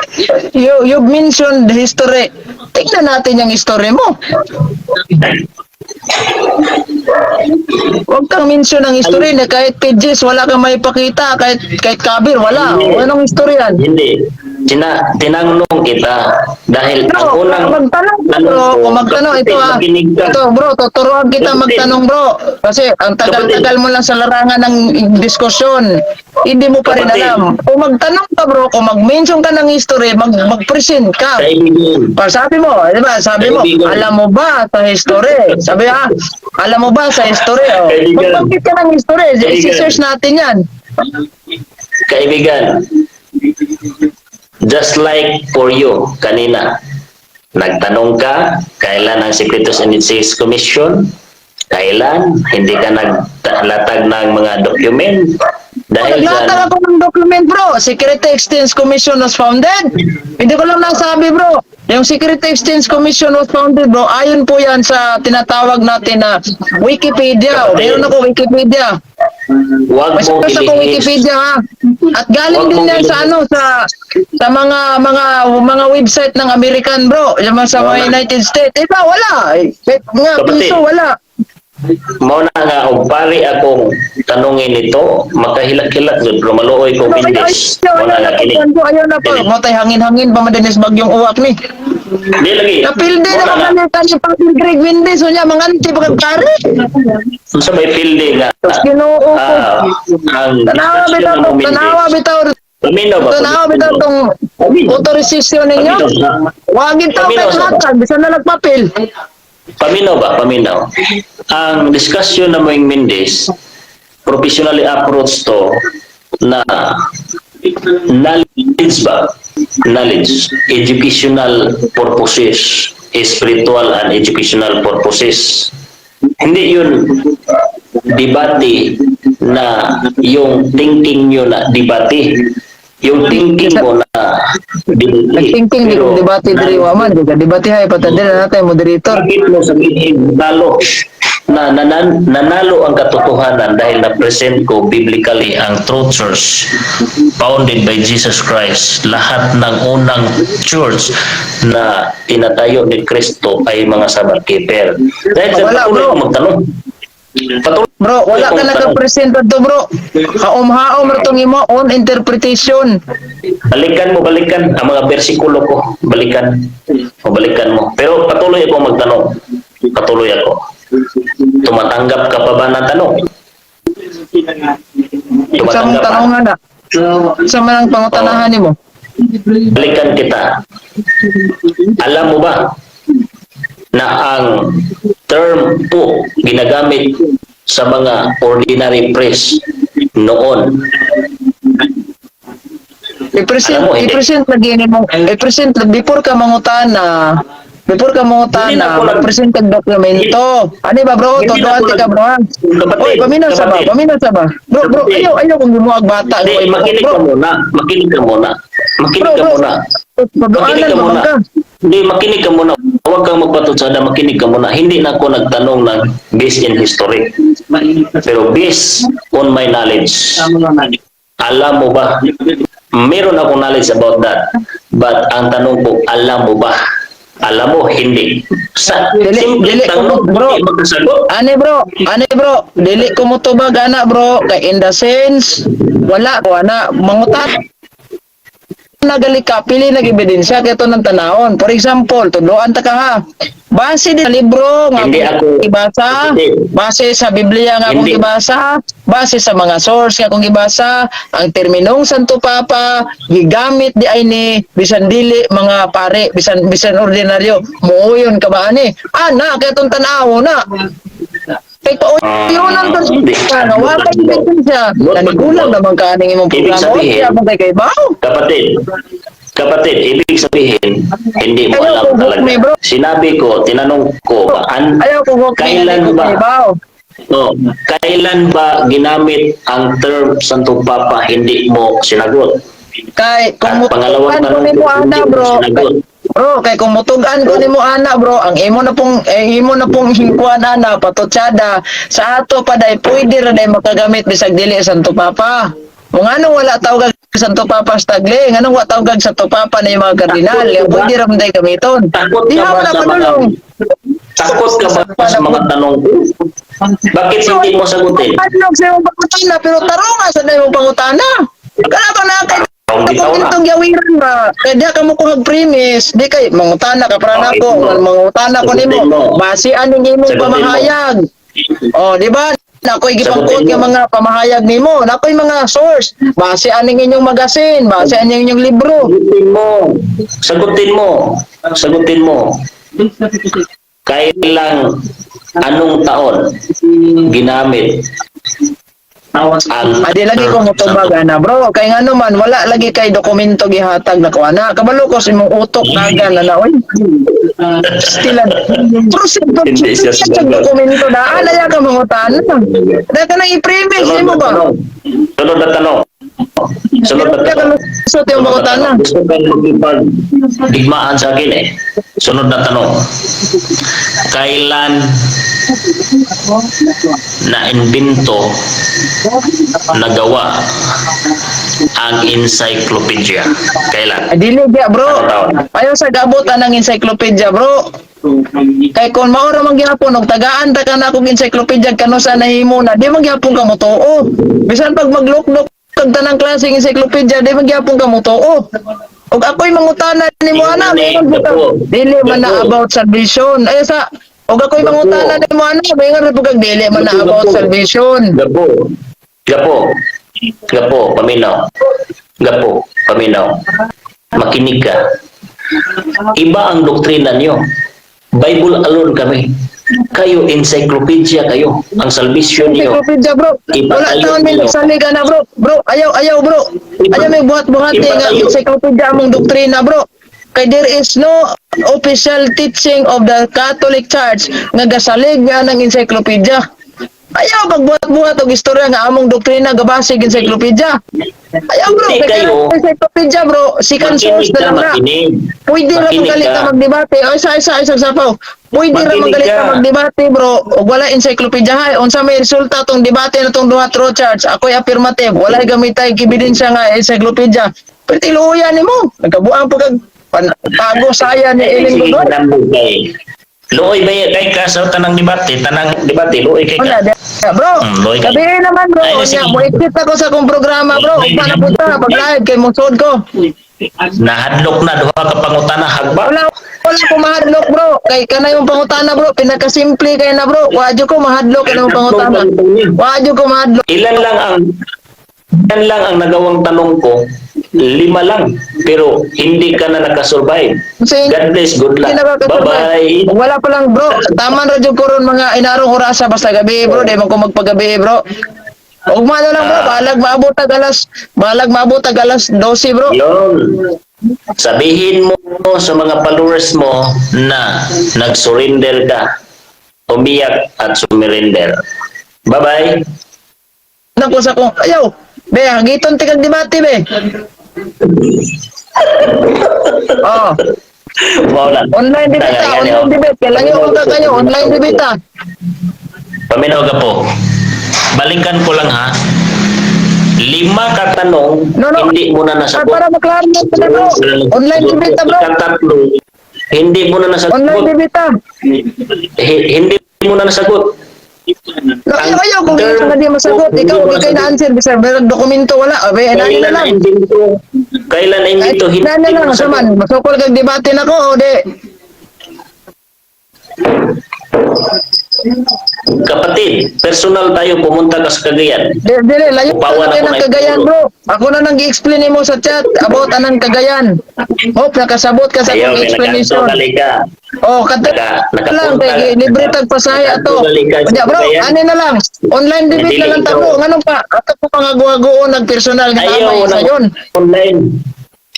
you mentioned the history. Tingnan natin yung history mo. Huwag kang mention ng history na kahit pages wala kang maipakita, kahit kahit cover wala. Hindi. O, anong history yan? Hindi. Tinanong kita dahil ang Bro, unang magtanong ka, tanong bro, ko, kung magtanong ito kapatid, ah. makinig ka. Ito, bro, tuturuan kita Kapatid. magtanong, bro. Kasi ang tagal-tagal mo lang sa larangan ng diskusyon. Hindi mo pa rin Kapatid. alam. Kung magtanong ka, bro, kung mag-mention ka ng history, mag-present ka. Kaibigan. Pa, sabi mo, di ba? Sabi mo, Kaibigan. alam mo ba sa history? Sabi ah, alam mo ba sa history? Oh. Kaibigan. Magbanggit ka ng history, Kaibigan. i-search natin yan. Kaibigan, just like for you kanina, nagtanong ka, kailan ang Securities and Exchange Commission? Kailan? Hindi ka naglatag ng mga document. Dahil Naglatag dyan, ako ng document, bro. Security Exchange Commission was founded. Hindi ko lang nasabi, bro. Yung Security Exchange Commission was founded, bro. Ayon po yan sa tinatawag natin na Wikipedia. Kapatid. Meron ako Wikipedia. Huwag May mong search ako ilihis. Wikipedia ha. At galing Wag din mong yan sa ilihis. ano sa mga website ng American, bro. Yung mga sa mga Wala. United States. Eh ba, wala. Eh, nga Kapatid. piso wala. Mao na nga og pari akong tanungin nito, makahilak-hilak jud pero maluoy ko Ano, ay, ay, Mendes. ayaw Mao na na nga kini. po, ayaw na po. Kini. Motay hangin-hangin pa man dinis bagyong uwak ni. Di lagi. Napilde Mao na na nga. mamalitan si Padre Greg Mendes. Unya, mga anti pa kagkari. Unsa may pilde nga Tapos ginoo ko. Ang Tanawa discussion bitaw, ng Mendes. tanawa bitaw, Paminaw ba? tanawa bitaw tong authorization ninyo. Paminaw. Wagin tao Paminaw kahit sa ba? hatag, bisan na nagpapil. Paminaw ba? Paminaw. Ang discussion na Moing Mendes, professionally approach to na knowledge ba? Knowledge. Educational purposes. Spiritual and educational purposes. Hindi yun debate na yung thinking nyo na debate. Yung thinking mo na Dili. Nagtingting di Pero kong debate diri, wa man di ka debate hay patadil na natay moderator. Bakit mo sabihin talo na nanalo ang katotohanan dahil na-present ko biblically ang true church founded by Jesus Christ? Lahat ng unang church na tinatayo ni Kristo ay mga Sabbath keeper. Dahil sa Wala, patuloy bro. ko magtanong. Patuloy Bro, wala akong ka tanong. naka-present adto, bro. Haom-haom ra tong imo own interpretation. Balikan mo, balikan ang mga bersikulo ko. Balikan. O balikan mo. Pero patuloy ako magtanong. Patuloy ako. Tumatanggap ka pa ba ng tanong? Sa mong Tumatanggap ka? tanong na. Sa man ang pangutanahan nimo. Balikan kita. Alam mo ba na ang term po ginagamit sa mga ordinary priest noon? I-present Alam mo, hindi. I-present lagi nimo, i-present before ka mangutana, Hindi na ako mag-present kag dokumento. Ani ba, bro? Hindi na Tuduan ako ka, bro, ha? Kapatid, Oy, paminaw sa ba? kapatid. Paminaw sa ba? Bro, bro, Kapatid. ayaw ayaw kung gimuag bata. Hindi, Oy, makinig bro, ka muna. Makinig ka muna. Makinig Bro, ka bro. muna. Makinig Pagduanan ka ba muna. ka? Hindi, makinig ka muna. Huwag kang magpatutsada, makinig ka muna. Hindi na ako nagtanong ng based in history. Pero based on my knowledge, alam mo ba, meron akong knowledge about that. But ang tanong ko, alam mo ba? Alam mo, hindi. Sa Dili- simple dili, tanong, bro. hindi magkasagot. Ani, bro, ani, bro, dili ko motubag ana, bro, kay in the sense wala ko ana mangutan nagali ka pili nag ebidensya kay ng tanawon. For example, tudloan ta ka ha. Base di sa libro nga Hindi akong gibasa, Hindi. base sa Biblia nga akong Hindi. gibasa, base sa mga source nga akong gibasa, ang terminong Santo Papa gigamit di ay ni bisan dili mga pare, bisan bisan ordinaryo, muuyon ka ba ani? Ana kay itong tanawo na. Kay pauyonan to Hindi. siya, nga wa kay ebidensya. Nanigulang naman ka aning imong Ibig programa. sabihin- Kaya mo kay baw. Kapatid, kapatid, ibig sabihin, hindi mo Ayaw alam ko, talaga. me, bro. Sinabi ko, tinanong ko, Ayaw ko ko kailan ba? Baw. No, kailan ba ginamit ang term Santo Papa, hindi mo sinagot? Kay kung At pangalawang mutugan ko tanong nimo ko, ana hindi mo bro. sinagot. Bro, kay kung mutugan ko nimo ana, bro, ang imo na pong hingkuan ana patutsada sa ato pa day pwede ra day makagamit bisag dili Santo Papa. Kung anong wala tawag Santo Papa sa tagli, nganong wa tawag Santo Papa na yung mga kardinal, Takot ka yung ba? pwede ra man day gamiton. Takot ka Di ba ba na sa mga panulong? Takot ka ba sa mga tanong ko? Bakit hindi mo sagutin? Ano sa imong pangutana pero tarong nga sa imong pangutana. Kana ba na kay Tarong bitaw kung na. itong gawiran ba, kaya di ka mo kuhag premise, di kay mangutana ka pra Okay, nako, mo. mangutana ko Sagutin nimo. mo. Base aning imong Sagutin mo. pamahayag. Oh, di ba? Nakoy gipangkuot Sagutin nga mo. mga pamahayag nimo, nakoy mga source. Base aning inyong magazine, base aning inyong libro. Sagutin mo. Sagutin mo. Sagutin mo. Kailang anong taon ginamit ang Adi lagi ko motubag ana, bro, kay ngano man wala lagi kay dokumento gihatag na ko ana. Kabalo ko sa imong utok nagan na na oy. Still proceed Hindi siya sa sumagot. dokumento na ana ya ka mangutana. Da ka nang i-premise Sunod nimo na ba? tanong. Sunod na tanong. Sunod na Pero ka tanong. lusot yung mangutana. Gusto kang makipag digmaan sa akin eh. Sunod na tanong. Kailan na-invento, nagawa ang encyclopedia? Kailan? Ay, dili gya, bro. Anong taon? Ayaw sa gabot anang encyclopedia, bro. Kay kung maura man gyapon og tagaan ta ka na akong encyclopedia kano sa nahimo na, di man gyapon ka motuo. Bisan pag maglukdok kag tanang klaseng encyclopedia, di man gyapon ka motuo. Og ako'y mangutana nimo ana, Hindi, meron po ka. Gapo. Dili man na Gapo. about salvation. Ay sa og ako'y Gapo. mangutana nimo ana, maingon ra po kag dili man na Gapo, about gapo. salvation. Gapo. Gapo. Gapo, paminaw. Gapo, paminaw. Makinig ka. Iba ang doktrina niyo. Bible alone kami. Kayo, encyclopedia kayo. Ang salvation niyo. Encyclopedia, bro. Wala Ipatayo taon may niyo. nagsalig na, bro. Bro, ayaw ayaw, bro. Ayaw may buhat-buhati nga Ipatayo. encyclopedia among doktrina, bro. Kay there is no official teaching of the Catholic Church nga gasalig nga ng encyclopedia. Ayaw pagbuhat-buhat og istorya nga among doktrina gabase og encyclopedia. Ayaw, bro, Hindi kay kayo. kanang encyclopedia, bro, second source Makinig na ka, lang na. makinig. Pwede ra Makinig magalit ka. ka magdebate. O isa isa isa sapaw. Pwede ra Makinig magalit ka. ka magdebate, bro. Og wala encyclopedia hay. Unsa may resulta tong debate na tong duha true charge? Ako'y affirmative. Wala gamitay ebidensya nga encyclopedia. Pero tiluoyan nimo. Nagkabuang pag pago saya ni Ay, Ellen sige, Godoy. nambog kay. Luoy ba kay ka sa tanang debate, luoy kay Wala, ka. bro. Loy ka. Sabihin naman, bro, Ay, unya, sige. mo exit ako sa akong programa, bro. Ay, Ugma na punta pag live kay mosod ko. Nahadlok na duha ka pangutana hagba. Wala wala ko mahadlok, bro. Kay kana yung pangutana, bro, pinakasimple kay na, bro. Wa jud ko mahadlok kanang pangutana. Wa jud ko mahadlok. Ilan lang ang nagawang tanong ko? Lima lang. Pero hindi ka na nakasurvive. Kasi God bless, good hindi luck. nakakasurvive. Bye-bye. Wala pa lang, bro. Tama ra jud ko ron mga inarong orasa basta gabi, bro. Di man ko magpagabi, bro. Ugma na lang, bro. Balag maabot tag alas 12, bro. Yun. Sabihin mo sa mga followers mo na nag-surrender ka. Umiyak at sumirender. Bye-bye. Nako sa kong ayaw. Be, hangiton ti kag debate, be. Oh, Wow lang. Online debate ta, online debate. Kailangan yung ka kayo, online debate ta. Paminaw ka po. Balikan ko lang ha. Lima katanong, No, no. hindi mo na Ah, nasagot. para maklaro na ta, bro. Online debate ta, bro. Ikatatlo, hindi mo na nasagot. Online debate ta. Hindi mo na nasagot. No, ayaw, ayaw, kung hindi ka di masagot, ikaw, hindi kayo na-answer, bisag, pero dokumento wala, abe, inani na Kailan lang. na invento? Kailan na invento? Ay, Hindi inani na mo lang, nasagot. saman, masukol kag debate na ko, o di. Kapatid, personal tayo, pumunta ka sa Cagayan. Di, dili, layo Upawan na kayo ako ng na Cagayan, ituro. bro. Ako na nang gi-explain mo sa chat about anang Cagayan. Hope, nakasabot ka sa Ayaw, akong may explanation. nakakanto ka. Oh, kadto lang kay libre tag pasahe ato. Nakakanto ka sa Unya, bro, Cagayan. ani na lang. Online debate Dili na lang ta, ikaw. bro. Nganong pa? Ato ko pangaguagoon nag personal nga Ayaw tama sa ng yon. online.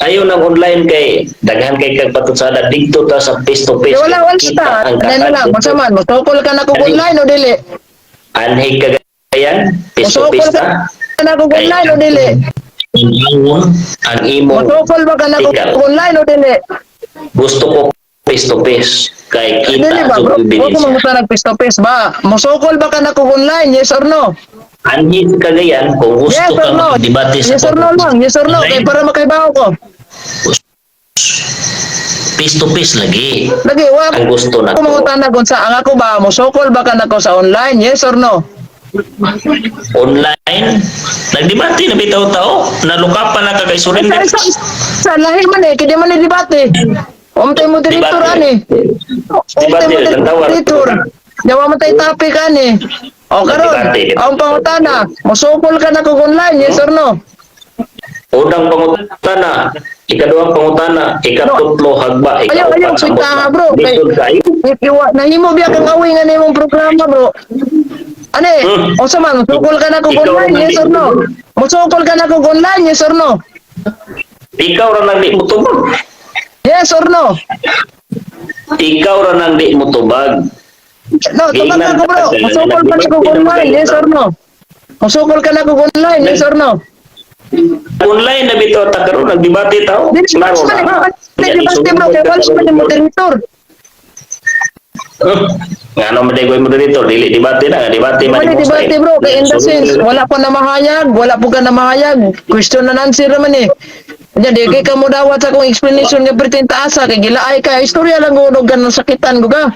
Ayaw ng online kay daghan kay kag patutsada didto ta sa face to Di face. wala wala Kita ta. ang Ano na lang, kakadto. basta man mosukol ka na kog online o dili. Anhi Cagayan, face to Mosukol face ka ta. na kog online o dili. Ang imong ang imong Mosukol ba ka na kog Ikaw. online o dili? Gusto ko face to face kay kita Dili ba, ang bro? Wa ko ebidensya. mangusta nag face to face ba? Mosukol ba ka na kog online? Yes or no? Anhi Cagayan kung gusto Yes ka or no? makidebate sa Yes or no lang? Yes or no? Kay para makaibaw ko. Face to face lagi. Lagi wa Ang gusto na ko ko. mangutana kung sa ang ako ba mosukol ba ka nako sa online? Yes or no? Online, nagdebate na bitaw tao, nalukapan na ka kay Sa surrender. sa, sa lahi man eh, kaya man ni debate. Umtay moderator Debate. ani. Umtay Debate, tawar. moderator. Yawa man tay topic ani. O karon, Debate. ang pangutana, mosukol ka na kog online, yes or no? Unang pangutana, ikaduhang pangutana, ikatutlo hagba, Ayaw, ayaw, ikaupat sinta ambot na. bro. Kay, Lisod kayo. iwa, nahimo biya kang away nga nimong programa, bro. Ane, unsa man, mosukol ka na kog Ikaw online, ang yes or no? Mosukol ka na kog online, yes or no? Ikaw ra nang di mo tubag. Yes or no? Ikaw ra nang di mo tubag. No, tubag Giingnan na ko, bro. ka, Mosukol ka na kog online, yes or no? Mosukol ka na kog online, yes or no? Online na bitaw ta karon nagdebate tao. Dili Klaro man na. eh, debate, bro, kay wala man yung moderator. Ngano man day moderator, dili debate na, nga debate man Wala imong debate, style. bro, kay in the sense, wala pa na mahayag, wala po ka na mahayag. Question and answer naman eh. Diyan, di kay ka mo dawat sa akong explanation nga pretend taasa kay gilaay ka. Istorya lang gunog ka ng sakitan ko ka.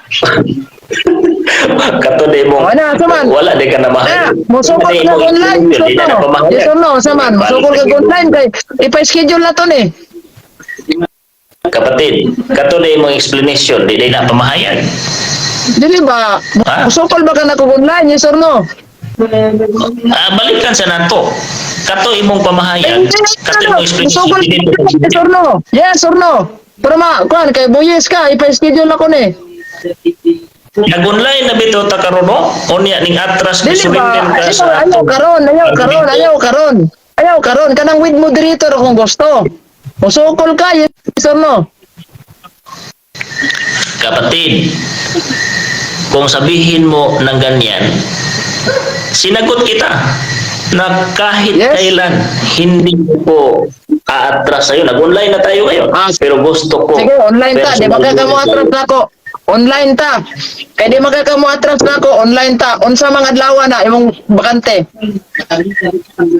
Kato di mo. Wala, saman. Wala di ka na Ah, mahayag. mosukol ka na online, yes or Di na no? pamahayag. Yes or no, saman, mosukol ka online kay ipa-schedule na to ni. Kapatid, kato na imong explanation, di na pamahayag. Dili ba? Ha? Mosukol ba ka na kog online, yes or no? Ah, balikan sa nato. Kato imong pamahayag, Eh, kato imong explanation. Mosukol Di na ka, yes or no? Yes or no? Pero ma, kuan kay buyis ka, ipa-schedule ako ni. Nag-online na bitaw ta karon no? Unya ning atras Dili ba? surrender ka Ayaw, sa ayaw karon, ayaw karon, ayaw karon. Ayaw karon kanang with moderator kung gusto. Mosukol ka, yes or no? Kapatid, kung sabihin mo ng ganyan, Sinagot kita na kahit kailan hindi ko aatras sa'yo. Nag-online na tayo ngayon. Ah, pero gusto ko. Sige, online ta. Di personal ba ka atras na ko? Online ta. Kay di mo atras na ko, online ta. Unsa mga adlaw na imong bakante?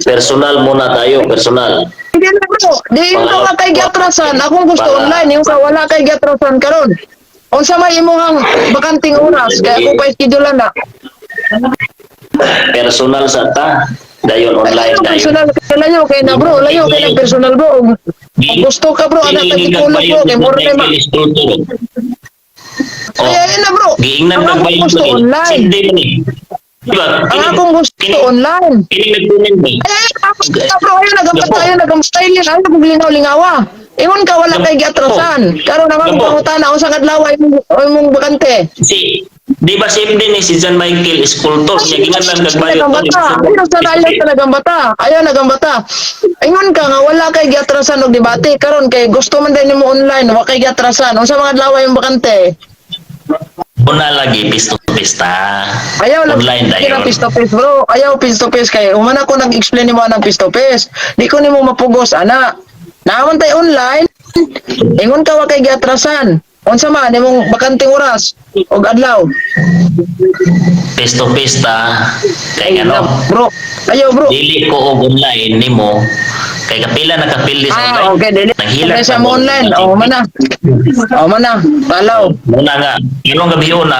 Personal muna tayo, personal. Hindi na, bro. Di ko ka kay giatrasan. Akong gusto online, yung sa wala kay giatrasan karon. Unsa may imong bakanting oras kay ako pa schedule na. Personal sa ta, dayon online Ay, tayo. Personal kay layo kay na, bro, layo kay na personal, bro. Kung gusto ka, bro, anak ta tikulog, bro, kay mura na ma. Oh, Ay, ayun na, bro. giingnan Ang akong nagbayad gusto lagi. online. Sindi man eh. Diba? Ang akong gusto online. Kining nag-comment eh. Ay, ay, ako, bro, ayun, nagambata, ayun, nagambata, ayun, ayun, kung lingaw-lingawa. Ingon ka, wala kay giatrasan. Karon naman, Gapo. pangutana, unsang adlaw imong bakante? Si, di ba same din eh, si John Michael Escultor, niya gingan lang nagbayad. Nagambata. Ayun, sa ayaw sa nagambata. Ayaw nagambata. Ingon ka nga wala kay giatrasan og debate karon kay gusto man din nimo online, wa kay giatrasan. Unsa mga adlaw imong bakante? Una lagi, face to face ta. Ayaw lang Online kira dayon. face to face, bro. Ayaw face to face kay human ako nag-explain nimo anang face to face. Di ko nimo mapugos ana. Naaman tay online. Ingon ka wa kay giatrasan. Unsa man imong bakanting oras og adlaw? Face to face ta. Kay ano, Bro. Ayaw, bro. Dili ko og online nimo kay kapila na kapildi sa Ah, online. okay, dili. Nanghilat Sa na mo mo. online. Oh, man na. Oh, man na. Talaw. Muna nga, inong gabi una,